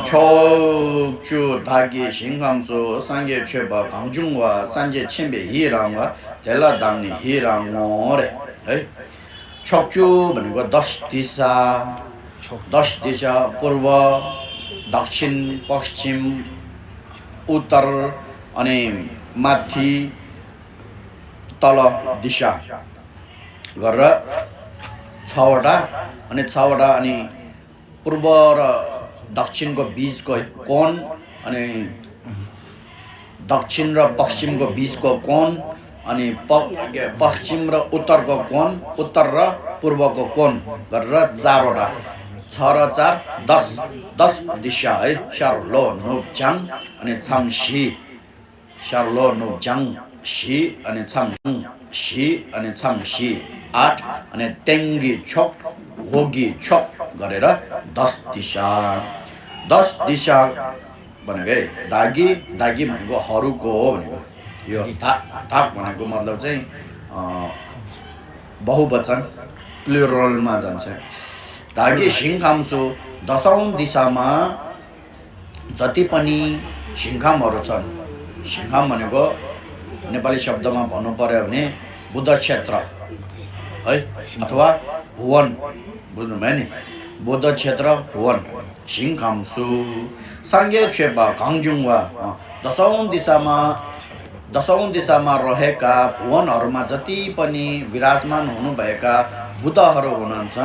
촉주 다기 신감수 상계 최바 강중과 산제 침배 희랑과 델라당니 희랑오래 촉주 뭐고 दस दिशा पूर्व दक्षिण पश्चिम उत्तर अनि माथि तल दिशा गरेर छवटा अनि पूर्व र दक्षिणको बीचको कोण अनि दक्षिण र पश्चिमको बीचको कोण अनि पश्चिम र उत्तरको कोण उत्तर र पूर्वको कोण गरेर चारवटा 6 र 4 10 दिशा है शार्लो नोक्जाङ अनि छामसी शार्लो नोक्जाङ सी अनि छामसी 8 अनि तेङ्गी छोक होगी छोक गरेर 10 दिशा भनेको दागी भनेको हरूको हो भनेको यो ताक भनेको मतलब चाहिँ बहुवचन प्लुरलमा जान्छ दागी सिंखामसु 10औं दिशामा जति पनि सिंखामहरु छन् सिंखाम भनेको नेपाली शब्दमा भन्नु पर्यो भने बुद्ध क्षेत्र है अथवा भुवन बुझ्नुभयो नि बुद्ध क्षेत्र भुवन सिंखामसु सांगे छेपा गाङजुङवा 10औं दिशामा रहेका भुवनहरुमा जति पनि विराजमान हुनुभएका बुद्धहरु हुनुहुन्छ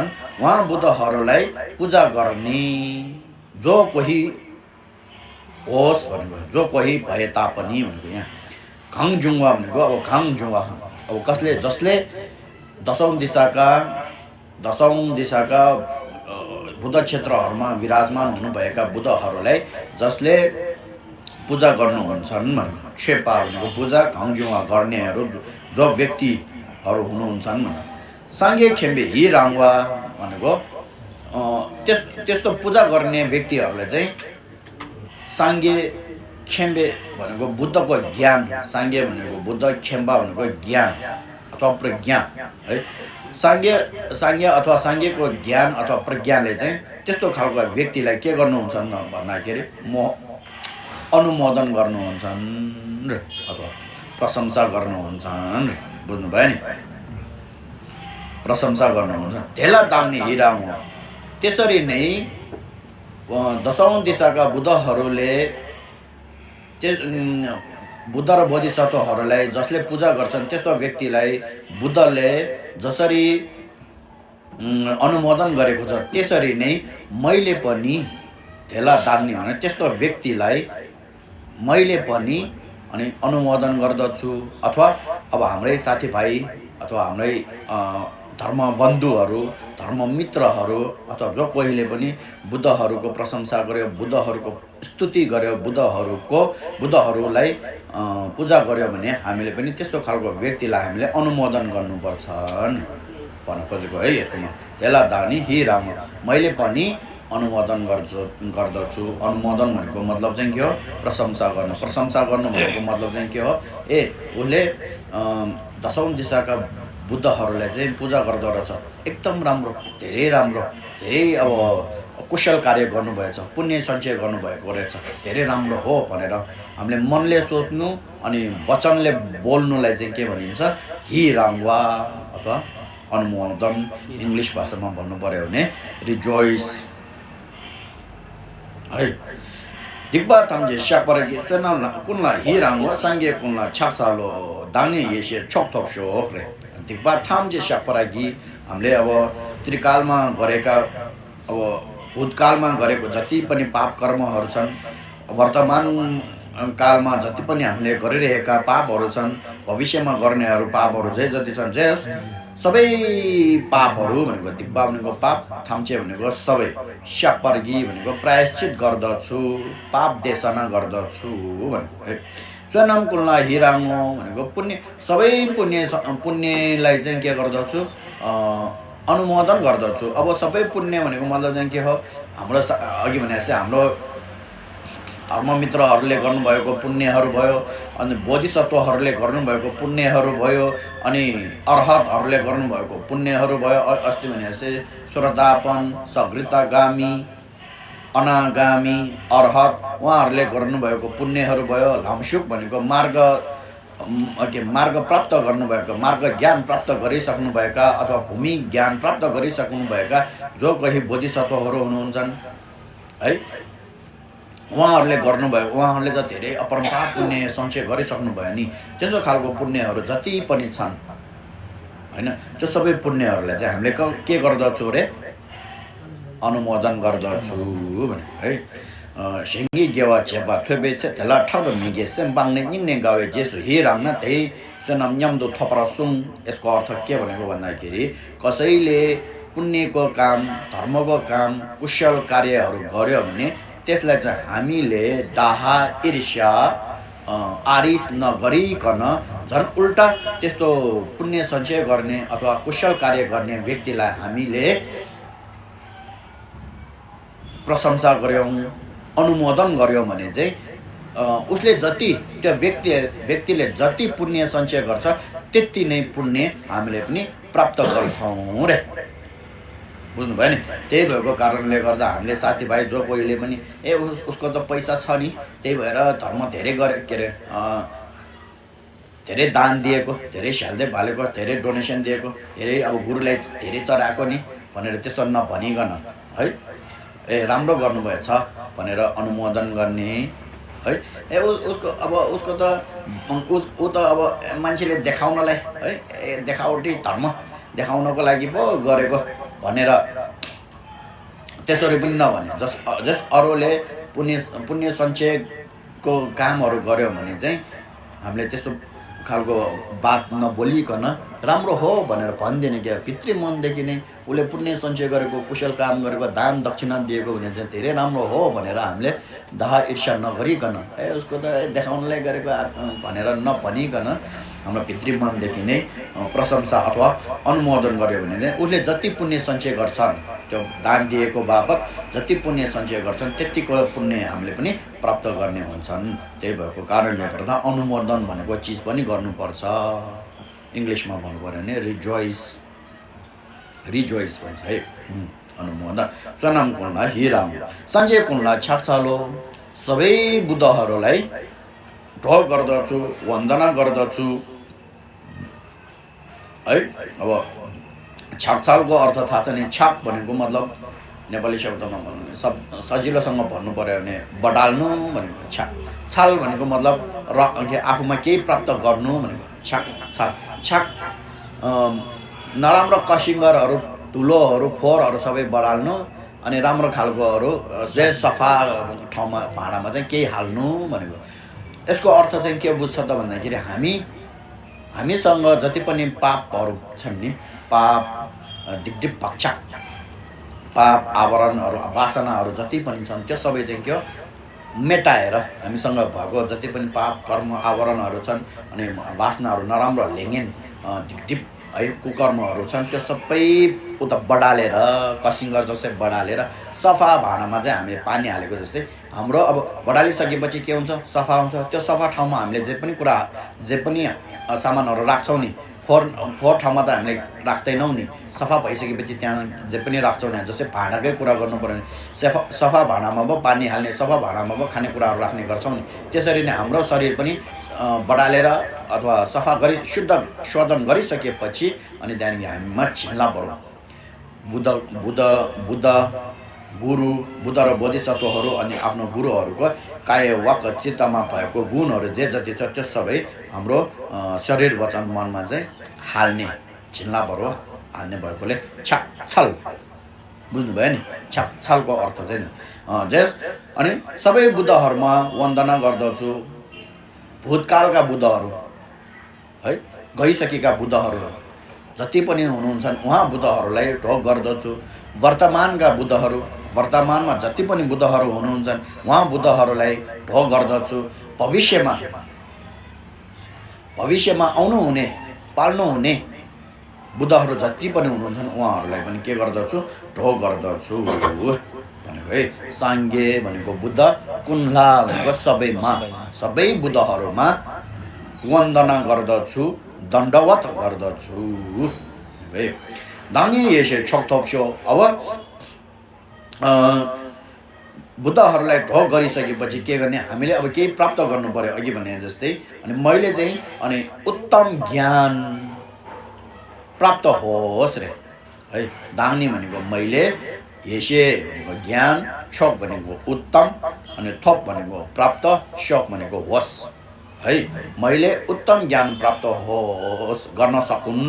उहाँ बुद्धहरुलाई पूजा गर्ने जो कोही होस् भनेको जो कोही भए तापनि भनेको यहाँ गाङजुङवा भनेको अब गाङजुङवा अब जसले 10औं दिशाका बुद्ध क्षेत्रहरुमा विराजमान हुनुभएका बुद्धहरुलाई जसले पूजा गर्नुहुन्छन् छेपा भनेको पूजा गाङजुङवा गर्नेहरु जो व्यक्तिहरु हुनुहुन्छन् सांगे खेम्बे हिराङवा भनेको त्यस्तो पूजा गर्ने व्यक्तिहरुले चाहिँ सांगे खेम्बे भनेको बुद्धको ज्ञान सांगे भनेको बुद्ध खेम्बा भनेको ज्ञान अथवा प्रज्ञा है सांगे अथवा सांगेको ज्ञान अथवा प्रज्ञाले चाहिँ त्यस्तो खालको व्यक्तिलाई के गर्नुहुन्छ भन्दाखेरि अनुमोदन गर्नुहुन्छन् अथवा प्रशंसा गर्नुहुन्छन् बुझ्नु भयो नि प्रशंसा गर्नुहुन्छ धेला दाम्ने हिरा हो त्यसरी नै 10औं दिशाका बुद्धहरुले बुद्ध र बोधिसत्वहरुलाई जसले पूजा गर्छन् त्यस्तो व्यक्तिलाई बुद्धले जसरी अनुमोदन गरेको छ त्यसरी नै मैले पनि धेला दाम्ने भने त्यस्तो व्यक्तिलाई मैले पनि अनि अनुमोदन गर्दछु अथवा अब हाम्रै साथीभाइ अथवा हाम्रै धर्म बन्धुहरु धर्म मित्रहरु अथवा जो कोहीले पनि बुद्धहरुको प्रशंसा गर्यो बुद्धहरुको स्तुति गर्यो बुद्धहरुलाई पूजा गर्यो भने हामीले पनि त्यस्तो खालको व्यक्तिलाई हामीले अनुमोदन गर्नुपर्छ भन्न खोजेको है यसमा धेला दानी हिराम मैले पनि अनुमोदन गर्दछु अनुमोदन भनेको मतलब चाहिँ के हो प्रशंसा गर्नु भनेको मतलब चाहिँ के हो उले 10औं दिशाका बुद्धहरुलाई चाहिँ पूजा गर्दो रहेछ एकदम राम्रो धेरै अब कुशल कार्य गर्नुभएछ पुण्य सञ्चय गर्नुभएको रहेछ धेरै राम्रो हो भनेर हामीले मनले सोच्नु अनि वचनले बोल्नुलाई चाहिँ के भनिन्छ हिराङवा अथवा अनुमोदन इंग्लिश भाषामा भन्नु पर्यो भने रिजोइस है दिग्बा तामजे शापरगे सनाला कुनला हिराङवा सांगे कुनला छाक्सालो दाने येसे छोकथोक्सो रे दिग्बा थामजे शापरगी हामीले अब त्रिकालमा गरेका अब भूतकालमा गरेको जति पनि पाप कर्महरु छन् वर्तमान कालमा जति पनि हामीले गरिरहेका पापहरु छन् भविष्यमा गर्नेहरु पापहरु जति छन् सबै पापहरु भनेको दिग्बा भनेको पाप थाम्चे भनेको सबै शापरगी भनेको प्रायश्चित गर्दछु पाप देशना गर्दछु भनेको स्वनाम कुलना हिराङो भनेको पुण्य सबै पुण्यलाई चाहिँ के गर्दछु अनुमोदन गर्दछु अब सबै पुण्य भनेको मतलब चाहिँ के हो हाम्रो अघि भने जस्तै हाम्रो धर्ममित्रहरूले गर्नुभएको पुण्यहरू भयो अनि बोधिसत्वहरूले गर्नुभएको पुण्यहरू भयो अनि अर्हतहरूले गर्नुभएको पुण्यहरू भयो अस्ति भने जस्तै श्रद्धापन सघृतागामी अनागामी, अर्हत उहाँहरूले गर्नुभएको पुण्यहरू भयो। लामसुक भनेको मार्ग प्राप्त गर्नुभएका, मार्ग ज्ञान प्राप्त गरिसक्नुभएका अथवा भूमि ज्ञान प्राप्त गरिसक्नुभएका जो कोही बोधिसत्वहरू हुनुहुन्छन् है, उहाँहरूले गर्नुभयो। उहाँहरूले त धेरै अपरम्पार पुण्य सञ्चय गरिसक्नुभयो नि। त्यसो खालको पुण्यहरू जति पनि छन् होइन, त्यो सबै पुण्यहरूलाई चाहिँ हामीले के गर्दछौँ रे? अनुमोदन गर्दछु भने है। सिङ्गी गेवा छेपा थोबे छ त्यसलाई ठाउँ मिगे सेम्बाङ्ने निङ्ने गावे जेसु हिराङ्न त्यही सुनम न्याम्दो थपरा सुङ। यसको अर्थ के भनेको भन्दाखेरि कसैले पुण्यको काम, धर्मको काम, कुशल कार्यहरू गर्यो भने त्यसलाई चाहिँ हामीले डाहा, ईर्ष्या, आरिस नगरिकन झन् उल्टा त्यस्तो पुण्य सञ्चय गर्ने अथवा कुशल कार्य गर्ने व्यक्तिलाई हामीले प्रशंसा गर्यौँ, अनुमोदन गर्यौँ भने चाहिँ उसले जति, त्यो व्यक्तिले जति पुण्य सञ्चय गर्छ त्यति नै पुण्य हामीले पनि प्राप्त गर्छौँ रे। बुझ्नुभयो नि? त्यही भएको कारणले गर्दा हामीले साथीभाइ जो कोहीले पनि उसको त पैसा छ नि, त्यही भएर धर्म धेरै गरे, के अरे धेरै दान दिएको, धेरै स्याल्दै भालेको, धेरै डोनेसन दिएको, धेरै अब गुरुलाई धेरै चढाएको नि भनेर त्यसो नभनिकन है, राम्रो गर्नुभएछ भनेर अनुमोदन गर्ने है। उसको अब उसको त ऊ त अब मान्छेले देखाउनलाई है, देखावटी धर्म देखाउनको लागि पो गरेको भनेर त्यसरी पनि नभने। जस अरूले पुण्य सञ्चयको कामहरू गर्यो भने चाहिँ हामीले त्यस्तो खालको बात नबोलिकन राम्रो हो भनेर भनिदिने क्या। भित्री मनदेखि नै उसले पुण्य सञ्चय गरेको, कुशल काम गरेको, दान दक्षिणा दिएको भने चाहिँ धेरै राम्रो हो भनेर हामीले दाह ईर्ष्या नगरिकन उसको त देखाउनलाई गरेको भनेर नभनिकन हाम्रो भित्री मनदेखि नै प्रशंसा अथवा अनुमोदन गर्यो भने चाहिँ उसले जति पुण्य सञ्चय गर्छन्, त्यो दान दिएको बापत जति पुण्य सञ्चय गर्छन् त्यतिको पुण्य हामीले पनि प्राप्त गर्ने हुन्छन्। त्यही भएको कारणले गर्दा अनुमोदन भनेको चिज पनि गर्नुपर्छ। इङ्ग्लिसमा भन्नु पऱ्यो भने रिजोइस भन्छ है, अनुमोदन। सोनाम कुण्डला हिराम सञ्जय कुण्डला छाक्छालो सबै बुद्धहरूलाई ढोग गर्दछु, वन्दना गर्दछु है। अब छाकछालको अर्थ थाहा छ नि? छाक भनेको मतलब नेपाली शब्दमा भन्नु सजिलोसँग भन्नु पऱ्यो भने बडाल्नु भनेको छाक। छाल भनेको मतलब आफूमा केही प्राप्त गर्नु भनेको छाक। छाक नराम्रो कसिङ्गरहरू, धुलोहरू, फोहोरहरू सबै बडाल्नु अनि राम्रो खालकोहरू चाहिँ सफा ठाउँमा, भाँडामा चाहिँ केही हाल्नु भनेको। यसको अर्थ चाहिँ के बुझ्छ त भन्दाखेरि हामीसँग जति पनि पापहरू छन् नि, पाप दिग्दिप पक्ष, पाप आवरणहरू, वासनाहरू जति पनि छन् त्यो सबै चाहिँ के हो मेटाएर हामीसँग भएको जति पनि पाप कर्म आवरणहरू छन् अनि वासनाहरू, नराम्रो लेङ्गेन ढिकढिप है कुकर्महरू छन्, त्यो सबै उता बडालेर, कसिङ्गर जस्तै बडालेर सफा भाँडामा चाहिँ हामीले पानी हालेको जस्तै हाम्रो अब बडालिसकेपछि के हुन्छ? सफा हुन्छ। त्यो सफा ठाउँमा हामीले जे पनि सामानहरू राख्छौँ नि, फोहोर ठाउँमा त हामीले राख्दैनौँ नि। सफा भइसकेपछि त्यहाँ जे पनि राख्छौँ नि, जस्तै भाँडाकै कुरा गर्नु पऱ्यो भने सफा भाँडामा पो पानी हाल्ने, सफा भाँडामा पो खानेकुराहरू राख्ने गर्छौँ नि। त्यसरी नै हाम्रो शरीर पनि बडालेर अथवा सफा गरी शुद्ध शोधन गरिसकेपछि अनि त्यहाँदेखि हामीमा झिल्ला बढ्छ। बुद्ध र बोधिसत्वहरू अनि आफ्नो गुरुहरूको काय वाक चित्तमा भएको गुणहरू जे जति छ त्यो सबै हाम्रो शरीर वचन मनमा चाहिँ हाल्ने, झिल्ला बढो हाल्ने भएकोले छाकछाल। बुझ्नुभयो नि? छाकछालको अर्थ चाहिँ अनि सबै बुद्धहरूमा वन्दना गर्दछु। भूतकालका बुद्धहरू है, गइसकेका बुद्धहरू जति पनि हुनुहुन्छन् उहाँ बुद्धहरूलाई ढोग गर्दछु। वर्तमानका बुद्धहरू, वर्तमानमा जति पनि बुद्धहरू हुनुहुन्छन् उहाँ बुद्धहरूलाई ढोग गर्दछु। भविष्यमा आउनुहुने, पाल्नुहुने बुद्धहरू जति पनि हुनुहुन्छन् उहाँहरूलाई पनि के गर्दछु? ढोग गर्दछु भनेको है। साङ्गे भनेको बुद्ध, कुण्डला भनेको सबै बुद्धहरूमा वन्दना गर्दछु, दण्डवत गर्दछु है। दानी येसे छोक्थोप्सो। अब बुद्धहरूलाई ढोक गरिसकेपछि के गर्ने हामीले अब केही प्राप्त गर्नु पर्यो अघि भने जस्तै अनि मैले चाहिँ अनि उत्तम ज्ञान प्राप्त होस् रे है दाङ्नी भनेको मैले हेसे भनेको ज्ञान छक भनेको उत्तम अनि थप भनेको प्राप्त शक भनेको होस् है मैले उत्तम ज्ञान प्राप्त होस् गर्न सकुन्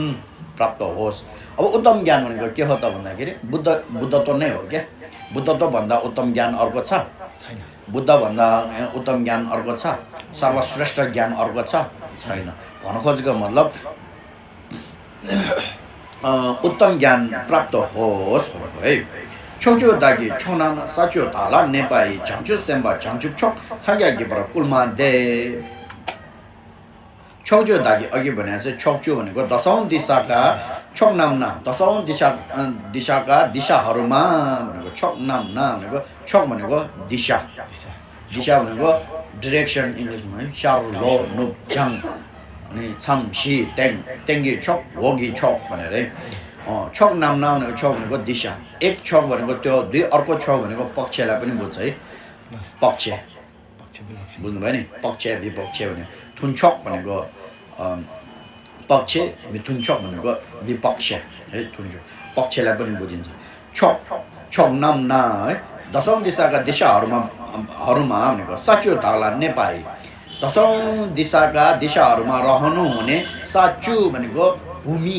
प्राप्त होस् अब उत्तम ज्ञान भनेको के हो त भन्दाखेरि बुद्धत्व नै हो क्या बुद्धत्व भन्दा उत्तम ज्ञान अर्को छ छैन बुद्ध भन्दा उत्तम ज्ञान अर्को छ सर्वश्रेष्ठ ज्ञान अर्को छ छैन भन्न खोजेको मतलब उत्तम ज्ञान प्राप्त होस् भनेको है छोचो दागी छोनाम साचो ताला नेपाई झम्चु सेम्बा झम्चु छोक छाग्या गिपर कुलमा दे छोचो दागी अघि भने चाहिँ छोक्चो भनेको दशौं दिशाका छोक नाम नाम दशौं दिशाका दिशाहरूमा भनेको छोक नाम नाम भनेको छोक भनेको दिशा दिशा भनेको डिरेक्सन इङ्ग्लिसमा है शार लो नुप झङ अनि छम सी तेङ तेङ्गी छोक होगी छोक भनेर है छोक नाम नाम भनेको छोक भनेको दिशा एक छोक भनेको त्यो दुई अर्को छोक भनेको पक्षलाई पनि बुझ्छ है पक्ष बुझ्नुभयो नि पक्ष विपक्ष भने थुनछोक भनेको पक्ष मिथुनछोक भनेको विपक्ष है थुनछोक पक्षलाई पनि बुझिन्छ छोक छोक नाम ना है दशौं दिशाका दिशाहरूमा भनेको साचो ताला नेपाई दशौं दिशाका दिशाहरूमा रहनु हुने साचु भनेको भूमि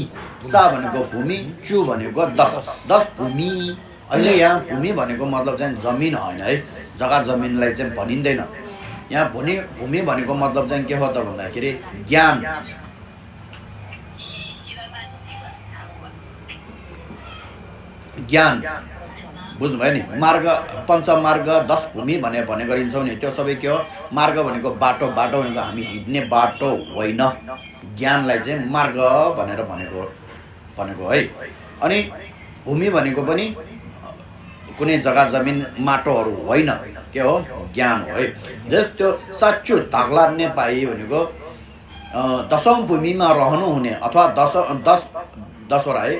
सा भनेको भूमि चु भनेको 10 भूमि अहिले यहाँ भूमि भनेको मतलब चाहिँ जमिन होइन है जग्गा जमिनलाई चाहिँ भनिँदैन यहाँ भूमि भनेको मतलब चाहिँ के हो त भन्दाखेरि ज्ञान ज्ञान बुझ्नुभयो नि मार्ग पञ्चमार्ग 10 भूमि भने गरिन्छौँ नि त्यो सबै के हो मार्ग भनेको बाटो बाटो भनेको हामी हिँड्ने बाटो होइन ज्ञानलाई चाहिँ मार्ग भनेर भनेको है अनि भूमि भनेको पनि कुनै जग्गा जमिन माटोहरू होइन के हो ज्ञान हो है जस त्यो साचु ताग्ला नेपाई भनेको दशौं भूमिमा रहनु हुने अथवा 10 वटा है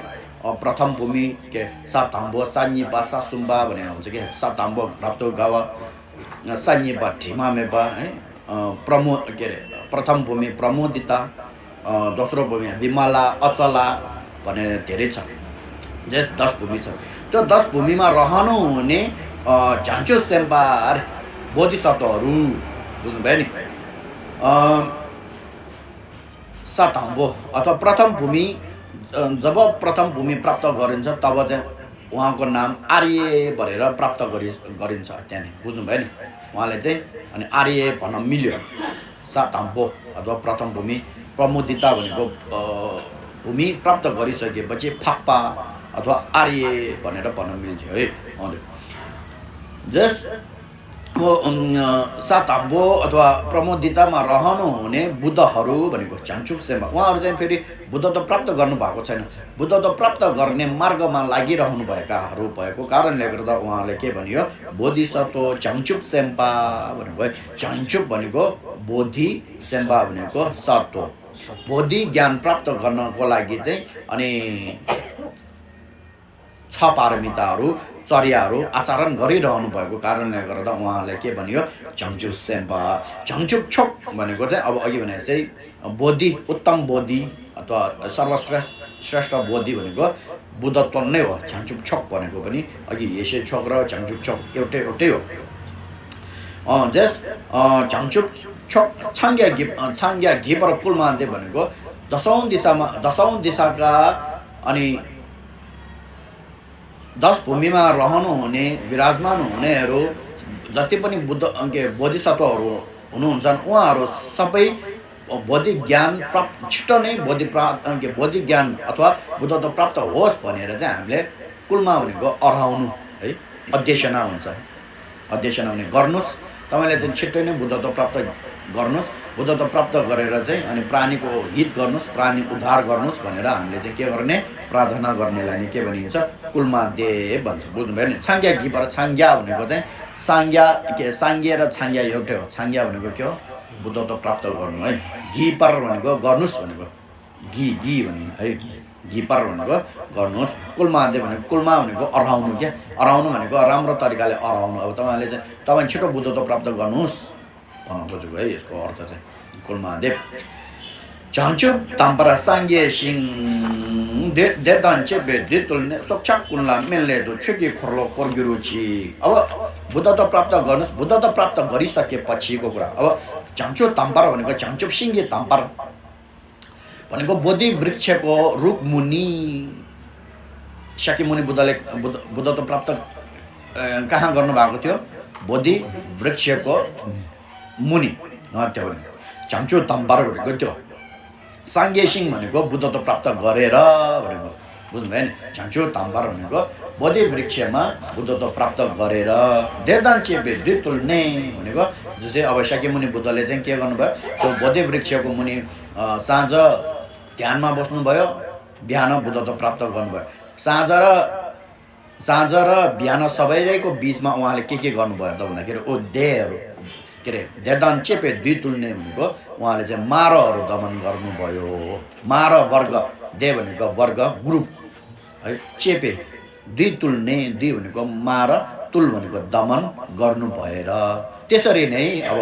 प्रथम भूमि के साताम्बो सान्यपा सासुम्बा भनेर हुन्छ के साताम्बो राप्तो गावा सान्यपा ढिमामेपा है के अरे प्रथम भूमि प्रमोदिता दोस्रो भूमि विमला अचला भनेर धेरै छ जस 10 भूमि छ त्यो 10 भूमिमा रहनु हुने झान्चो सेम्पा बोधिसत्वहरू बुझ्नुभयो नि साताम्बो अथवा प्रथम भूमि जब प्रथम भूमि प्राप्त गरिन्छ तब चाहिँ उहाँको नाम आर्य भनेर प्राप्त गरिन्छ त्यहाँ बुझ्नुभयो नि उहाँले चाहिँ अनि आर्य भन्न मिल्यो साताम्बो अथवा प्रथम भूमि प्रमुदिता भनेको भूमि प्राप्त गरिसकेपछि फाक्पा अथवा आर्य भनेर भन्न मिल्थ्यो है जस साताम्बो अथवा प्रमोदितामा रहनु हुने बुद्धहरू भनेको झान्चुक सेम्बा उहाँहरू चाहिँ फेरि बुद्धत्व प्राप्त गर्नु भएको छैन बुद्धत्व प्राप्त गर्ने मार्गमा लागिरहनु भएकाहरू भएको कारणले गर्दा उहाँले के भन्यो बोधिसत्व झान्चुक सेम्पा भनेको झान्चुक भनेको बोधि सेम्पा भनेको सत्व बोधि ज्ञान प्राप्त गर्नको लागि चाहिँ अनि 6 पारमिताहरू चर्याहरू आचरण गरिरहनु भएको कारणले गर्दा उहाँले के भन्यो झम्चुक सेम्पा झम्चुक छोक भनेको चाहिँ अब अघि भने चाहिँ बोधि उत्तम बोधि अथवा सर्वश्रेष्ठ बोधि भनेको बुद्धत्व नै हो झम्चुक छोक भनेको पनि अघि हेसे छोक र झम्चुक छोक एउटै हो जस झम्चुक छोक छाङ्ग्या घिपर कुलमा दे भनेको दशौं दिशाका अनि 10 भूमिमा रहनु हुने विराजमान हुनेहरू जति पनि बोधिसत्वहरू हुनुहुन्छन् उहाँहरू सबै बौद्धिक ज्ञान प्राप्त छिटो नै बौद्धिक ज्ञान अथवा बुद्धत्व प्राप्त होस् भनेर चाहिँ हामीले कुलमा भनेको अराउनु है अध्यसना भन्छ अध्यसना भने गर्नुस् तपाईले चाहिँ छिटो नै बुद्धत्व प्राप्त गर्नुस् बुद्धत्व प्राप्त गरेर चाहिँ अनि प्राणीको हित गर्नुस् प्राणी उद्धार गर्नुस् भनेर हामीले चाहिँ के गर्ने प्रार्थना गर्नेलाई नि के भनिन्छ कुलमा दे भन्छ बुझ्नुभयो नि छाङ्ग्या गिपर छाङ्ग्या भनेको चाहिँ साङ्ग्या र छाङ्ग्या एउटै हो छाङ्ग्या भनेको के हो बुद्धत्व प्राप्त गर्नु है घिपर भनेको गर्नुस् भनेको घि भन्नु है घिपर भनेको गर्नुहोस्, कुलमादे भनेको कुलमा भनेको अराउनु क्या, अराउनु भनेको राम्रो तरिकाले अराउनु। अब तपाईँले चाहिँ तपाईँ छिटो बुद्धत्व प्राप्त गर्नुहोस् भन्न खोजेको है यसको अर्थ चाहिँ कुलमादेव। चान्चु ताम्परा सांगे सिङ देदान्चे बेदि तुल्ने सोक्षा कुलला मेलले दो छुकी खोर्लो कोर्गिरुची। अब बुद्धत्व प्राप्त गर्नुहोस्, बुद्धत्व प्राप्त गरिसकेपछिको कुरा। अब चान्चु ताम्परा भनेको चान्चु सिङ्गे ताम्पर भनेको बोधि वृक्षको रुख मुनि। शाक्यमुनि बुद्धले बुद्धत्व प्राप्त कहाँ गर्नुभएको थियो? बोधि वृक्षको मुनि त्यो चान्चु ताम्पर भनेको त्यो। सांगेसिङ भनेको बुद्धत्व प्राप्त गरेर भनेको बुझ्नुभयो नि। चान्चु ताम्पर भनेको बोधि वृक्षमा बुद्धत्व प्राप्त गरेर। देदान्चे बेदि तुल्ने भनेको जस्तै अब शाक्यमुनि बुद्धले चाहिँ के गर्नुभयो? त्यो बोधि वृक्षको मुनि साँझ ध्यानमा बस्नुभयो, बिहान बुद्धत्व प्राप्त गर्नुभयो। साँझ र बिहान सबैको बिचमा उहाँले के गर्नुभयो त भन्दाखेरि देहरू के अरे देदान चेपे दुई तुल्ने भनेको उहाँले चाहिँ मारहरू दमन गर्नुभयो। मार वर्ग, दे भनेको वर्ग ग्रुप है, चेपे दुई तुल्ने, दुई भनेको मार, तुल भनेको दमन गर्नु भएर। त्यसरी नै अब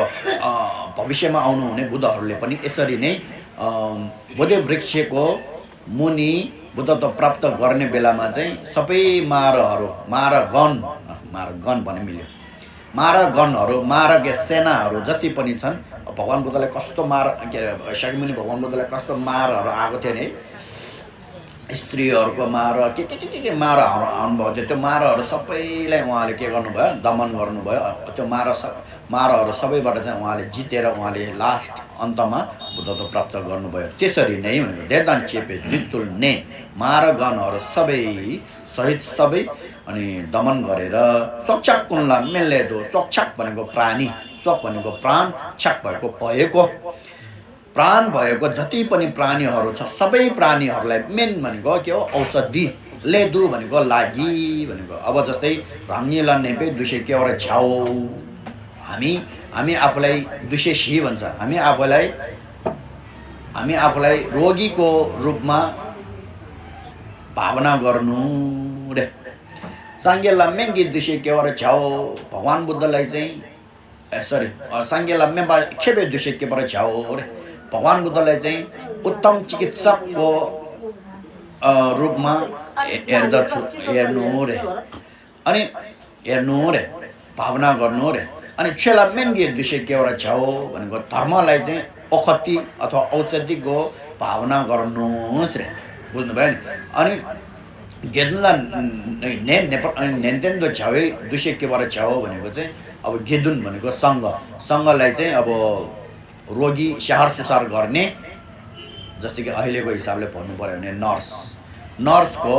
भविष्यमा आउनुहुने बुद्धहरूले पनि यसरी नै बोधि वृक्षको मुनि बुद्धत्व प्राप्त गर्ने बेलामा चाहिँ सबै मारगण भने मिल्यो, मारगणहरू, मारगे सेनाहरू जति पनि छन्। भगवान बुद्धलाई कस्तो के अरे शाक्यमुनि भगवान बुद्धलाई कस्तो मारहरू आएको थियो नि, स्त्रीहरूको मार के मारहरू आउनुभएको थियो। त्यो मारहरू सबैलाई उहाँले के गर्नुभयो? दमन गर्नुभयो। त्यो मारहरू सबैबाट चाहिँ उहाँले जितेर उहाँले लास्ट अन्तमा बुद्धत्व प्राप्त गर्नुभयो। त्यसरी नै भनेको देदान चेपे दितुल ने मारगणहरू सबै सहित सबै अनि दमन गरेर। सोक्षाक कुनला मेलले दो, सोक्षाक भनेको प्राणी, सोक भनेको प्राण, छाक भएको भएको, प्राण भएको जति पनि प्राणीहरू छ सबै प्राणीहरूलाई मेन भनेको के हो? औषधि। लेदु भनेको लागि भनेको। अब जस्तै रङ्गिला नेपे दुसे के भएर छ्याउ, हामी आफूलाई दुसेसी भन्छ। हामी आफूलाई रोगीको रूपमा भावना गर्नु रे। साङ्गेला मेङ्गी दुसे के भएर छ्याउ, भगवान बुद्धलाई चाहिँ साङ्गेला मेम्बा खेबे दुसे के भएर छ्याउ रे। भगवान बुद्धलाई चाहिँ उत्तम चिकित्सकको रूपमा हेर्दछु, हेर्नु रे, अनि हेर्नु रे, भावना गर्नु रे। अनि छेला मेन्गे दुसे के भएर छ्याउ भनेको धर्मलाई चाहिँ औषधि अथवा औषधिको भावना गर्नुहोस् रे, बुझ्नुभयो नि। अनि गेदुनला नेन्तेन्दो छ्याउ दुसे के भएर छ्याउ भनेको चाहिँ अब गेदुन भनेको सङ्घलाई चाहिँ अब रोगी स्याहार सुसार गर्ने, जस्तै कि अहिलेको हिसाबले भन्नु पर्यो भने नर्सको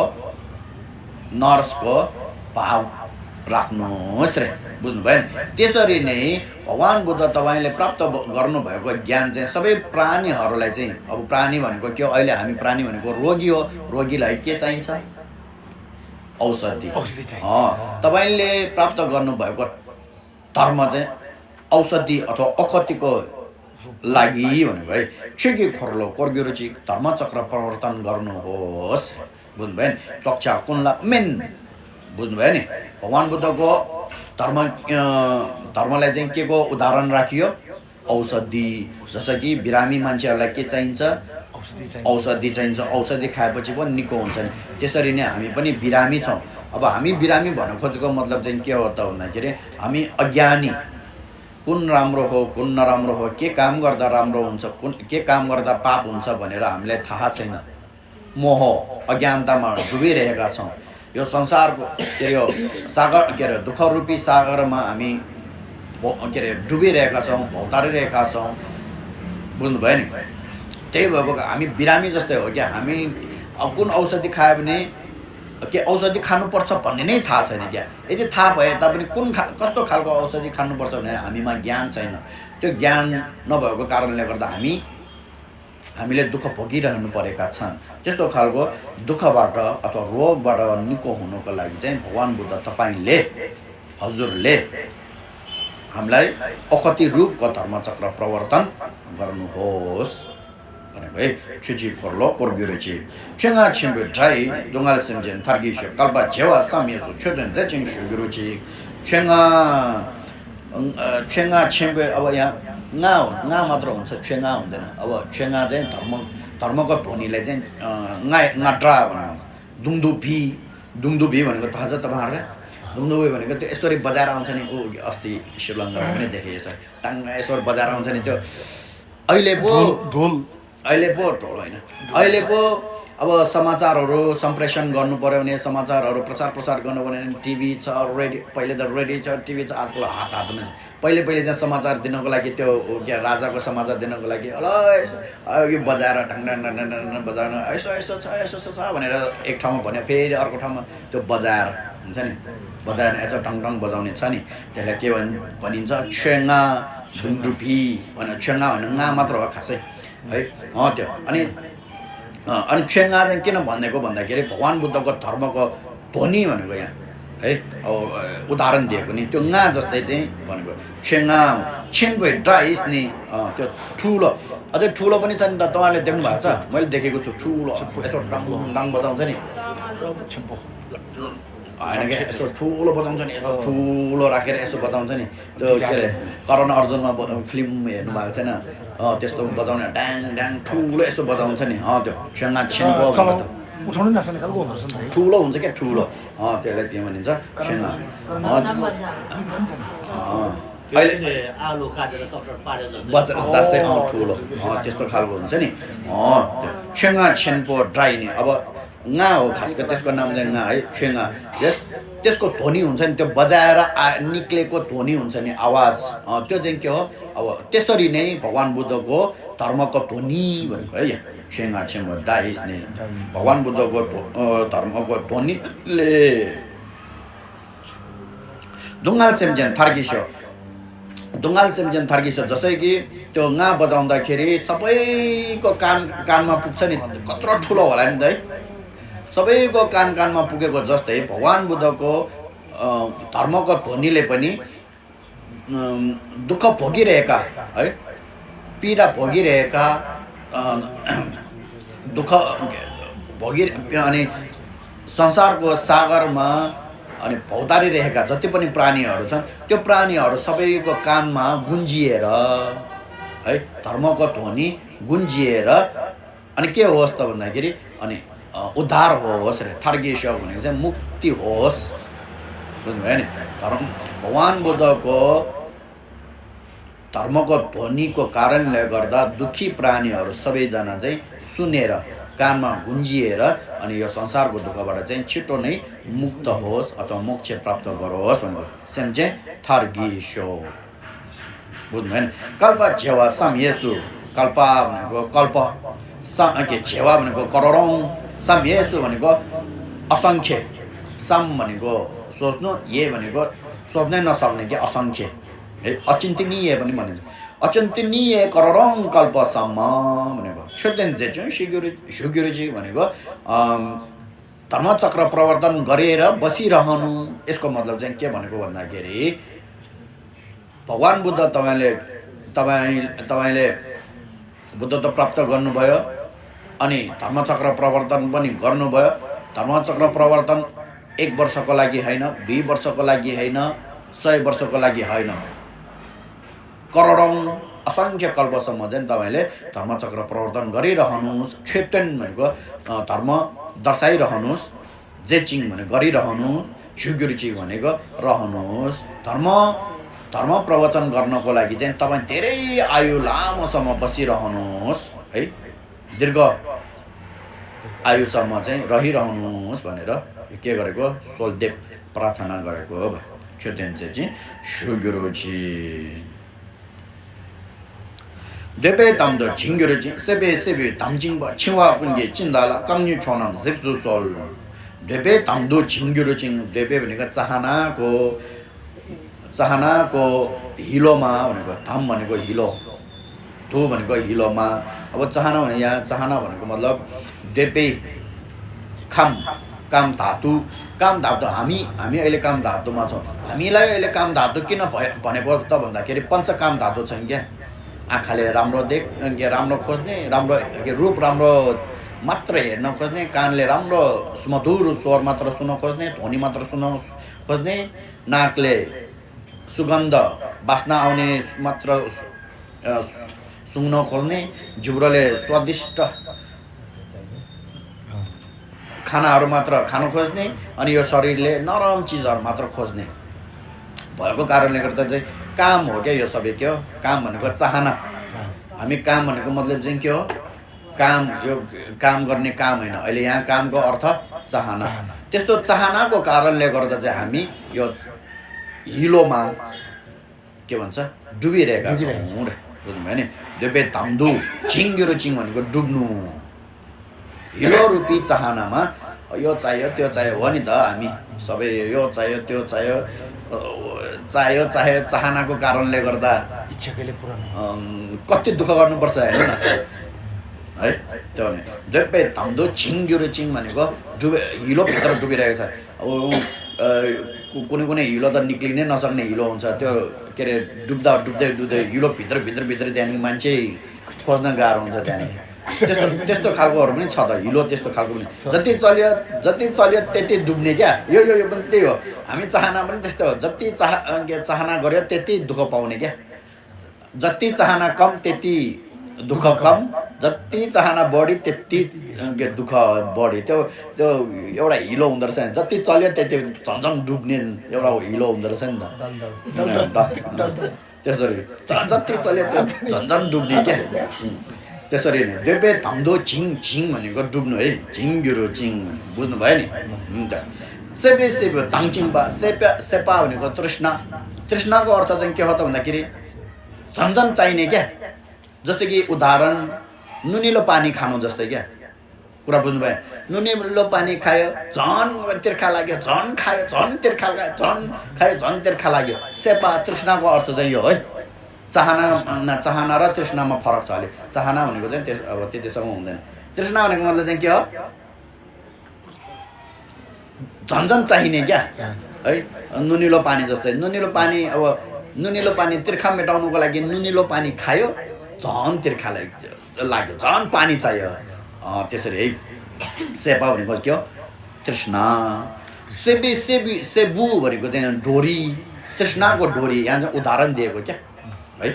भाव राख्नुहोस् रे, बुझ्नुभयो नि। त्यसरी नै भगवान बुद्ध तपाईँले प्राप्त गर्नुभएको ज्ञान चाहिँ सबै प्राणीहरूलाई चाहिँ, अब प्राणी भनेको के हो? अहिले हामी प्राणी भनेको रोगी हो, रोगीलाई के चाहिन्छ? औषधि। तपाईँले प्राप्त गर्नुभएको धर्म चाहिँ औषधि अथवा औषधिको लागि भनेको है। छुकी खोर्लो कोर्गिरुची धर्मचक्र प्रवर्तन गर्नुहोस्, बुझ्नुभयो नि। सक्छा कुनला मेन, बुझ्नुभयो नि। भगवान बुद्धको धर्मलाई चाहिँ के को उदाहरण राखियो? औषधि। जस्तो कि बिरामी मान्छेहरूलाई के चाहिन्छ? औषधि चाहिन्छ। औषधि खाएपछि पनि निको हुन्छ नि। त्यसरी नै हामी पनि बिरामी छौँ। अब हामी बिरामी भन्न खोजेको मतलब चाहिँ के हो त भन्दाखेरि हामी अज्ञानी, कुन राम्रो हो कुन नराम्रो हो, के काम गर्दा राम्रो हुन्छ, के काम गर्दा पाप हुन्छ भनेर हामीलाई थाहा छैन। मोह अज्ञानतामा डुबिरहेका छौँ। यो संसारको के अरे सागर के अरे दुःख रूपी सागरमा हामी के अरे डुबिरहेका छौँ, भौतारिरहेका छौँ, बुझ्नुभयो नि। त्यही भएको हामी बिरामी जस्तै हो क्या। हामी कुन औषधि खायो भने के औषधि खानुपर्छ भन्ने नै थाहा छैन क्या। यदि थाहा भए तापनि कस्तो खालको औषधि खानुपर्छ भने हामीमा ज्ञान छैन। त्यो ज्ञान नभएको कारणले गर्दा हामीले दुःख भोगिरहनु परेका छन्। त्यस्तो खालको दुःखबाट अथवा रोगबाट निको हुनुको लागि चाहिँ भगवान बुद्ध तपाईँले, हजुरले हामीलाई औषधि रूपको धर्मचक्र प्रवर्तन गर्नुहोस् भनेको है छुची खोर्लो कोर्ग्युरेची छेङा छिम्बु ड्राई दोंगाल सेमजेन थार्गिसो कल्पा जेवा सामियसु छोदन जचिङ सुगुरुची छेङा छिम्बु अब यहाँ nga मात्र हुन्छ छेङा हुँदैन अब छेङा चाहिँ धर्मको ध्वनिले चाहिँ nga ड्रा भनेको दुङदुभी भनेको थाहा छ तपाईहरुलाई दुङदुभी भनेको त्यो यसरी बजाएर आउँछ नि ओ अस्ति श्रीलङ्कामा पनि देखेको छ टाङ यसरी बजाएर आउँछ नि त्यो अहिले पो ढोल हैन अहिले पो अब समाचारहरू सम्प्रेषण गर्नु पर्यो भने समाचारहरू प्रचार गर्नु पर्यो भने टिभी छ रेडियो पहिले त रेडियो छ टिभी छ आजकल हातमा पहिले चाहिँ समाचार दिनको लागि त्यो के राजाको समाचार दिनको लागि यो बजाएर ढङ बजाउन यसो छ भनेर एक ठाउँमा भने फेरि अर्को ठाउँमा त्यो बजाएर हुन्छ नि बजाएर यसो टङ बजाउने छ नि त्यसलाई के भनिन्छ छेङा दुङदुभी भनेर छेङा भन्नु nga मात्र हो खासै है त्यो अनि छेङा चाहिँ किन भनेको भन्दाखेरि भगवान बुद्धको धर्मको ध्वनि भनेको यहाँ है अब उदाहरण दिएको नि त्यो nga जस्तै चाहिँ भनेको छेङा छिम्बु ड्राइस नि त्यो ठुलो अझै ठुलो पनि छ नि त तपाईले देख्नु भएको छ मैले देखेको छु ठुलो यसो डङ बजाउँछ नि हैन के यसो ठुलो बजाउँछ नि यसो ठुलो राखेर यसो बजाउँछ नि त्यो के अरे करण अर्जुनमा फिल्म हेर्नु भएको छैन त्यस्तो बजाउने ड्याङ ठुलो यसो बजाउँछ नि त्यो छेङा छिम्बु उठाउनु नसक्ने खालको हुन्छ नि ठुलो हुन्छ के ठुलो त्यसलाई चाहिँ भनिन्छ छेङा अहिले आलु काटेर कपडा पारेर जस्तै ठुलो त्यस्तो खालको हुन्छ नि छेङा छिम्बु ड्राई नि अब nga हो खासको त्यसको नाम चाहिँ nga है छेङा त्यसको ध्वनि हुन्छ नि त्यो बजाएर निक्लेको ध्वनि हुन्छ नि आवाज त्यो चाहिँ के हो अब त्यसरी नै भगवान बुद्धको धर्मको ध्वनि भनेको है छेङा छिम्बु ड्राइस नि भगवान बुद्धको धर्मको ध्वनिले दुङाल सेमजेन थार्गिसो जसै कि त्यो nga बजाउँदाखेरि सबैको कानमा पुग्छ नि कत्रो ठुलो होला नि त है सबैको कानमा पुगेको जस्तै भगवान बुद्धको धर्मको ध्वनिले पनि दुःख भोगिरहेका है पीडा भोगिरहेका दुःख अनि संसारको सागरमा अनि भौतारिरहेका जति पनि प्राणीहरू छन् त्यो प्राणीहरू सबैको कानमा गुन्जिएर है धर्मको ध्वनि गुन्जिएर अनि के होस् त भन्दाखेरि अनि उद्धार होस् रे थार्गिस भनेको चाहिँ मुक्ति होस् बुझ्नुभयो नि भगवान बुद्धको धर्मको ध्वनिको कारणले गर्दा दुखी प्राणीहरू सबैजना चाहिँ सुनेर कानमा गुन्जिएर अनि यो संसारको दुःखबाट चाहिँ छिटो नै मुक्त होस् अथवा मोक्ष प्राप्त गरोस् भनेको सेमजे थार्गिसो बुझ्नुभयो नि कल्प झेवा सम येसु कल्पा भनेको कल्प के झेवा भनेको करोडौं सम येसु भनेको असंख्य सम भनेको सोच्नु ये भनेको सोच्नै नसक्ने के असंख्य है अचिन्तनीय पनि भनिन्छ अचिन्तनीय करोडौं कल्पसम्म भनेको छुटेन चाहिँ सुग्युरुजी भनेको धर्मचक्र प्रवर्तन गरेर बसिरहनु यसको मतलब चाहिँ के भनेको भन्दाखेरि भगवान बुद्ध तपाईले बुद्धत्व प्राप्त गर्नुभयो अनि धर्मचक्र प्रवर्तन पनि गर्नुभयो धर्मचक्र प्रवर्तन 1 वर्षको लागि हैन 2 वर्षको लागि हैन 100 वर्षको लागि हैन करोडौं असंख्य कल्पसम्म चाहिँ तपाईले धर्मचक्र प्रवर्तन गरिरहनुस् छेतन भनेको धर्म दर्शाइरहनुस् जेचिङ भनेको गरिरहनु सुग्युरुची भनेको रहनुस् धर्म प्रवचन गर्नको लागि चाहिँ तपाई धेरै आयु लामोसम्म बसिरहनुस् है दीर्घ आयुसम्म चाहिँ रहिरहनुस् भनेर के गरेको सोलदेव प्रार्थना गरेको हो छेतन चाहिँ सुग्युरुची देबे tamdo jingyurji sebe tamjingba chiwa kunge chindala kamnyu chonam zepsu sol देबे tamdo jingyurji देबे भनेको चाहनाको हिलोमा भनेको धाम भनेको हिलो धु भनेको हिलोमा अब चाहना भने यहाँ चाहना भनेको मतलब देबे काम धातु हामी अहिले काम धातुमा छौं हामीलाई अहिले काम धातु किन भनेको त भन्दाखेरि पंच काम धातु छन् के आँखाले राम्रो खोज्ने, राम्रो रूप राम्रो मात्र हेर्न खोज्ने, कानले राम्रो सुमधुर स्वर मात्र सुन्न खोज्ने, ध्वनि मात्र सुन्न खोज्ने, नाकले सुगन्ध बास्ना आउने मात्र सुँग्न खोज्ने, जिब्रोले स्वादिष्ट खानाहरू मात्र खान खोज्ने, अनि यो शरीरले नरम चिजहरू मात्र खोज्ने भएको कारणले गर्दा चाहिँ काम हो क्या यो सबै के हो? काम भनेको चाहना। हामी काम भनेको मतलब चाहिँ के हो? काम, यो काम गर्ने काम होइन। अहिले यहाँ कामको अर्थ चाहना। त्यस्तो चाहनाको कारणले गर्दा चाहिँ हामी यो हिलोमा के भन्छ डुबिरहेका छौँ। बुझ्नुभयो नि? देबे धाम्दु छिङ्गिरो छिङ भनेको डुब्नु। हिलो रूपी चाहनामा यो चाहियो त्यो चाहियो हो नि त। हामी सबै यो चाहियो त्यो चाहियो चाहनाको कारणले गर्दा इच्छा कहिले पुरा नहुने। कति दुःख गर्नुपर्छ हेर्नु न है। त्यो भने देबे धाम्दु छिङ्गिरो छिङ भनेको हिलोभित्र डुबिरहेको छ। अब कुनै हिलो त निक्लिनै नसक्ने हिलो हुन्छ। त्यो के अरे डुब्दै हिलो भित्र त्यहाँदेखि मान्छे खोज्न गाह्रो हुन्छ त्यहाँदेखि। त्यस्तो खालकोहरू पनि छ त। हिलो त्यस्तो खालको पनि जति चल्यो त्यति डुब्ने क्या। यो पनि त्यही हो। हामी चाहना पनि त्यस्तो हो। जति चाहना गर्यो त्यति दुःख पाउने क्या। जति चाहना कम त्यति दुःख कम, जति चाहना बढी त्यति दुःख बढी। त्यो एउटा हिलो हुँदो रहेछ। जति चल्यो त्यति झन्झन डुब्ने एउटा हिलो हुँदो रहेछ नि त। त्यसरी जति चल्यो त्यो झन्झन डुब्ने क्या। त्यसरी नै देबे धाम्दो छिङ भनेको डुब्नु है। झिङ्गिरो छिङ बुझ्नुभयो नि? हुन्छ। सेपे ताङचिङपा सेपा भनेको तृष्णा। तृष्णाको अर्थ चाहिँ के हो त भन्दाखेरि झन्झन चाहिने क्या। जस्तै कि उदाहरण नुनिलो पानी खानु जस्तै क्या। कुरा बुझ्नुभयो? नुनिलो पानी खायो झन् तिर्खा लाग्यो, झन् खायो झन् तिर्खा लाग्यो, झन् खायो झन् तिर्खा लाग्यो। सेपा तृष्णाको अर्थ चाहिँ यो है। चाहना र तृष्णामा फरक छ। अहिले चाहना भनेको चाहिँ अब त्यतिसम्म हुँदैन। तृष्णा भनेको मतलब चाहिँ के हो? झन्झन चाहिने क्या है। नुनिलो पानी जस्तै। नुनिलो पानी तिर्खा मेटाउनुको लागि नुनिलो पानी खायो झन् तिर्खा लाग्यो, झन् पानी चाहियो। त्यसरी है। सेपा भनेको के हो? तृष्णा। सेबु भनेको चाहिँ डोरी। तृष्णाको डोरी यहाँ चाहिँ उदाहरण दिएको क्या है।